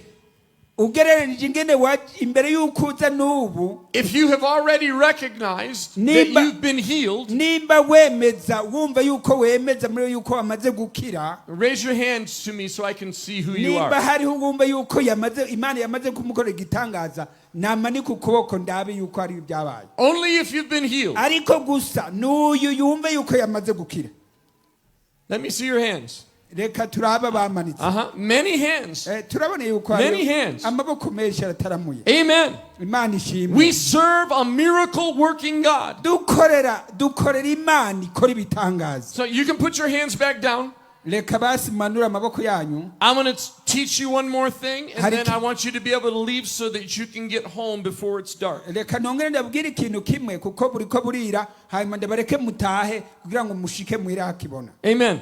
ugereranije ingene imbere y'uko uza n'ubu, if you have already recognized that Nimba- you've been healed, nimba wemeza wumva yuko wemeza muri yuko wamaze gukira, raise your hands to me so I can see who you nimba are. hariho wumva yuko yamaze Imana yamaze kumukorera igitangaza, namanika ukuboko ndabe yuko hari ibyabaye. Only if you've been healed. Ariko gusa n'uyu yumve yuko yamaze gukira. Let me see your hands. Reka turabe abamanitse. Many hands. Turabona yuko Many hariho hands. Amaboko menshi arataramuye. Amen. Imana ishimwe. We serve a miracle working God. Dukorera Imana ikora ibitangaza. So you can put your hands back down. Reka basi manure amaboko yanyu. I'm going to teach you one more thing, and Hari then I want you to be able to leave so that you can get home before it's dark. Reka nongere ndabwire ikintu kimwe kuko buriko burira, hanyuma ndabareke mutahe kugira ngo mushike muhira hakibona. Amen.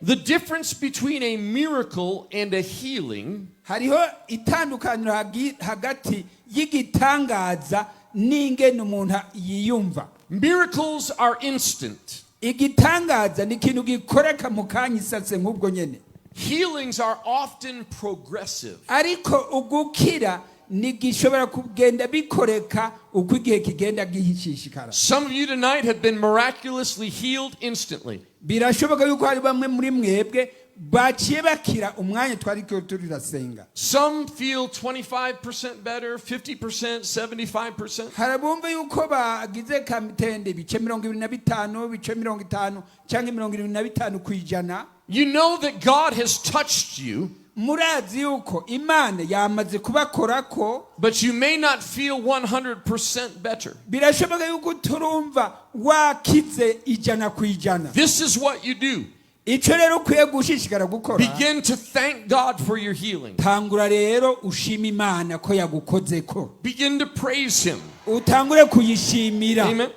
The difference between a miracle and a healing Hariho itandukaniro hagati y'igitangaza n'ingene umuntu yiyumva. Miracles are instant. Igitangaza ni ikintu gikoreka mu kanya isase nk'ubwo nyene. Healings are often progressive. Ariko ugukira ntigishobora kugenda bikoreka uko igihe kigenda gihishishikara. Some of you tonight have been miraculously healed instantly. Birashoboka yuko hari bamwe muri mwebwe baciye bakira umwanya twari ko turirasenga. Some feel 25% better, 50%, 75%. Hari abumva yuko bagize kamitende ibice 25, ibice 50 cyangwa 75%. You know that God has touched you, Murazi yuko Imana yamaze kubakorako, but you may not feel 100% better. Birashoboka yuko turumva wakize 100%. This is what you do. Icyo rero ukwiye gushishikara gukora, Begin to thank God for your healing. Tangura rero ushima Imana ko yagukozeko. Begin to praise Him. Utangure kuyishimira. Amen.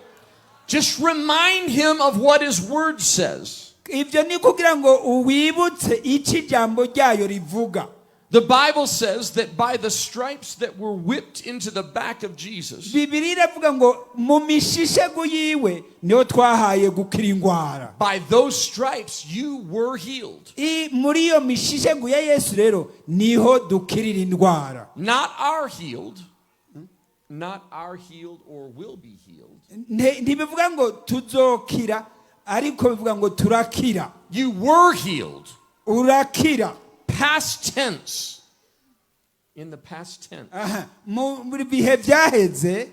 Just remind Him of what His Word says. Ibyo ni kugira ngo uwibutse icyo ijambo ryayo rivuga. The Bible says that by the stripes that were whipped into the back of Jesus, Bibiliya iravuga ngo mu mishishego yiwe niho twahaye gukira indwara. By those stripes you were healed. Muri iyo mishishego ya Yesu rero niho dukirira indwara. Not are healed, not are healed or will be healed. Ntibivuga ngo tuzokira, ariko bivuga ngo turakira. You were healed. Urakira. Past tense. In the past tense. Aha, muri bihe byaheze.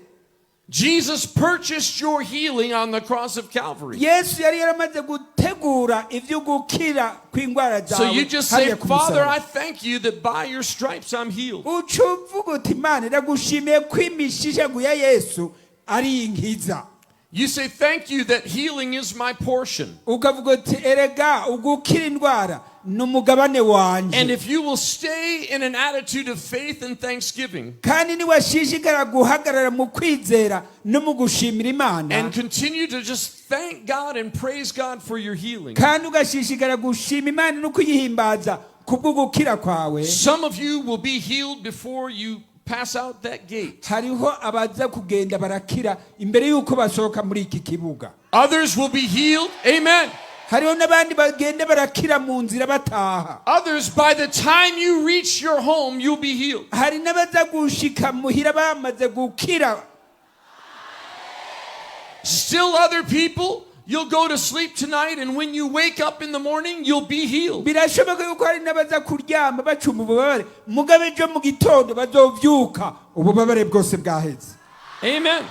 Jesus purchased your healing on the cross of Calvary. Yesu yari yaramaze gutegura ibyo gukira kw'indwara So zawe you just say, hariya ku "Father, musaraba. I thank you that by your stripes I'm healed." Uca uvuga uti Imana iragushimiye ko imishishego ya Yesu ari inkiza. You say, "Thank you that healing is my portion." Ukavuga uti erega ugukira indwara ni umugabane wanjye. And if you will stay in an attitude of faith and thanksgiving Kandi niwashishikara guhagarara mu kwizera no mu gushimira Imana, and continue to just thank God and praise God for your healing, kandi ugashishikara gushima Imana no kuyihimbaza kubw'ugukira kwawe, some of you will be healed before you pass out that gate. Hariho abaza kugenda barakira imbere y'uko basohoka muri iki kibuga. Others will be healed. Amen. Hariho n'abandi bagenda barakira mu nzira bataha. Others, by the time you reach your home, you'll be healed. Hari n'abaza gushika muhira bamaze gukira. Still, other people, you'll go to sleep tonight, and when you wake up in the morning, you'll be healed. Birashoboka yuko hari n'abaza kuryama bacumva ububabare, mugabe ejo mu gitondo bazovyuka ububabare bwose bwaheze. Amen.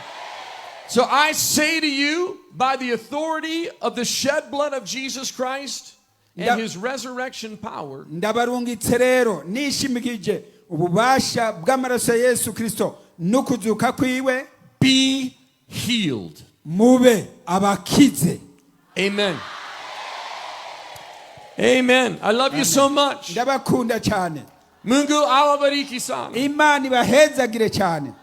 So I say to you, by the authority of the shed blood of Jesus Christ and his resurrection power, Ndabarungitse rero nishimikije ububasha bw'amaraso ya Yesu Kristo n'ukuzuka kwiwe, be healed. Mube abakize. Amen. Amen. I love you so much. Ndabakunda cyane. Mungu awabariki sana. Imana ibahezagire cyane.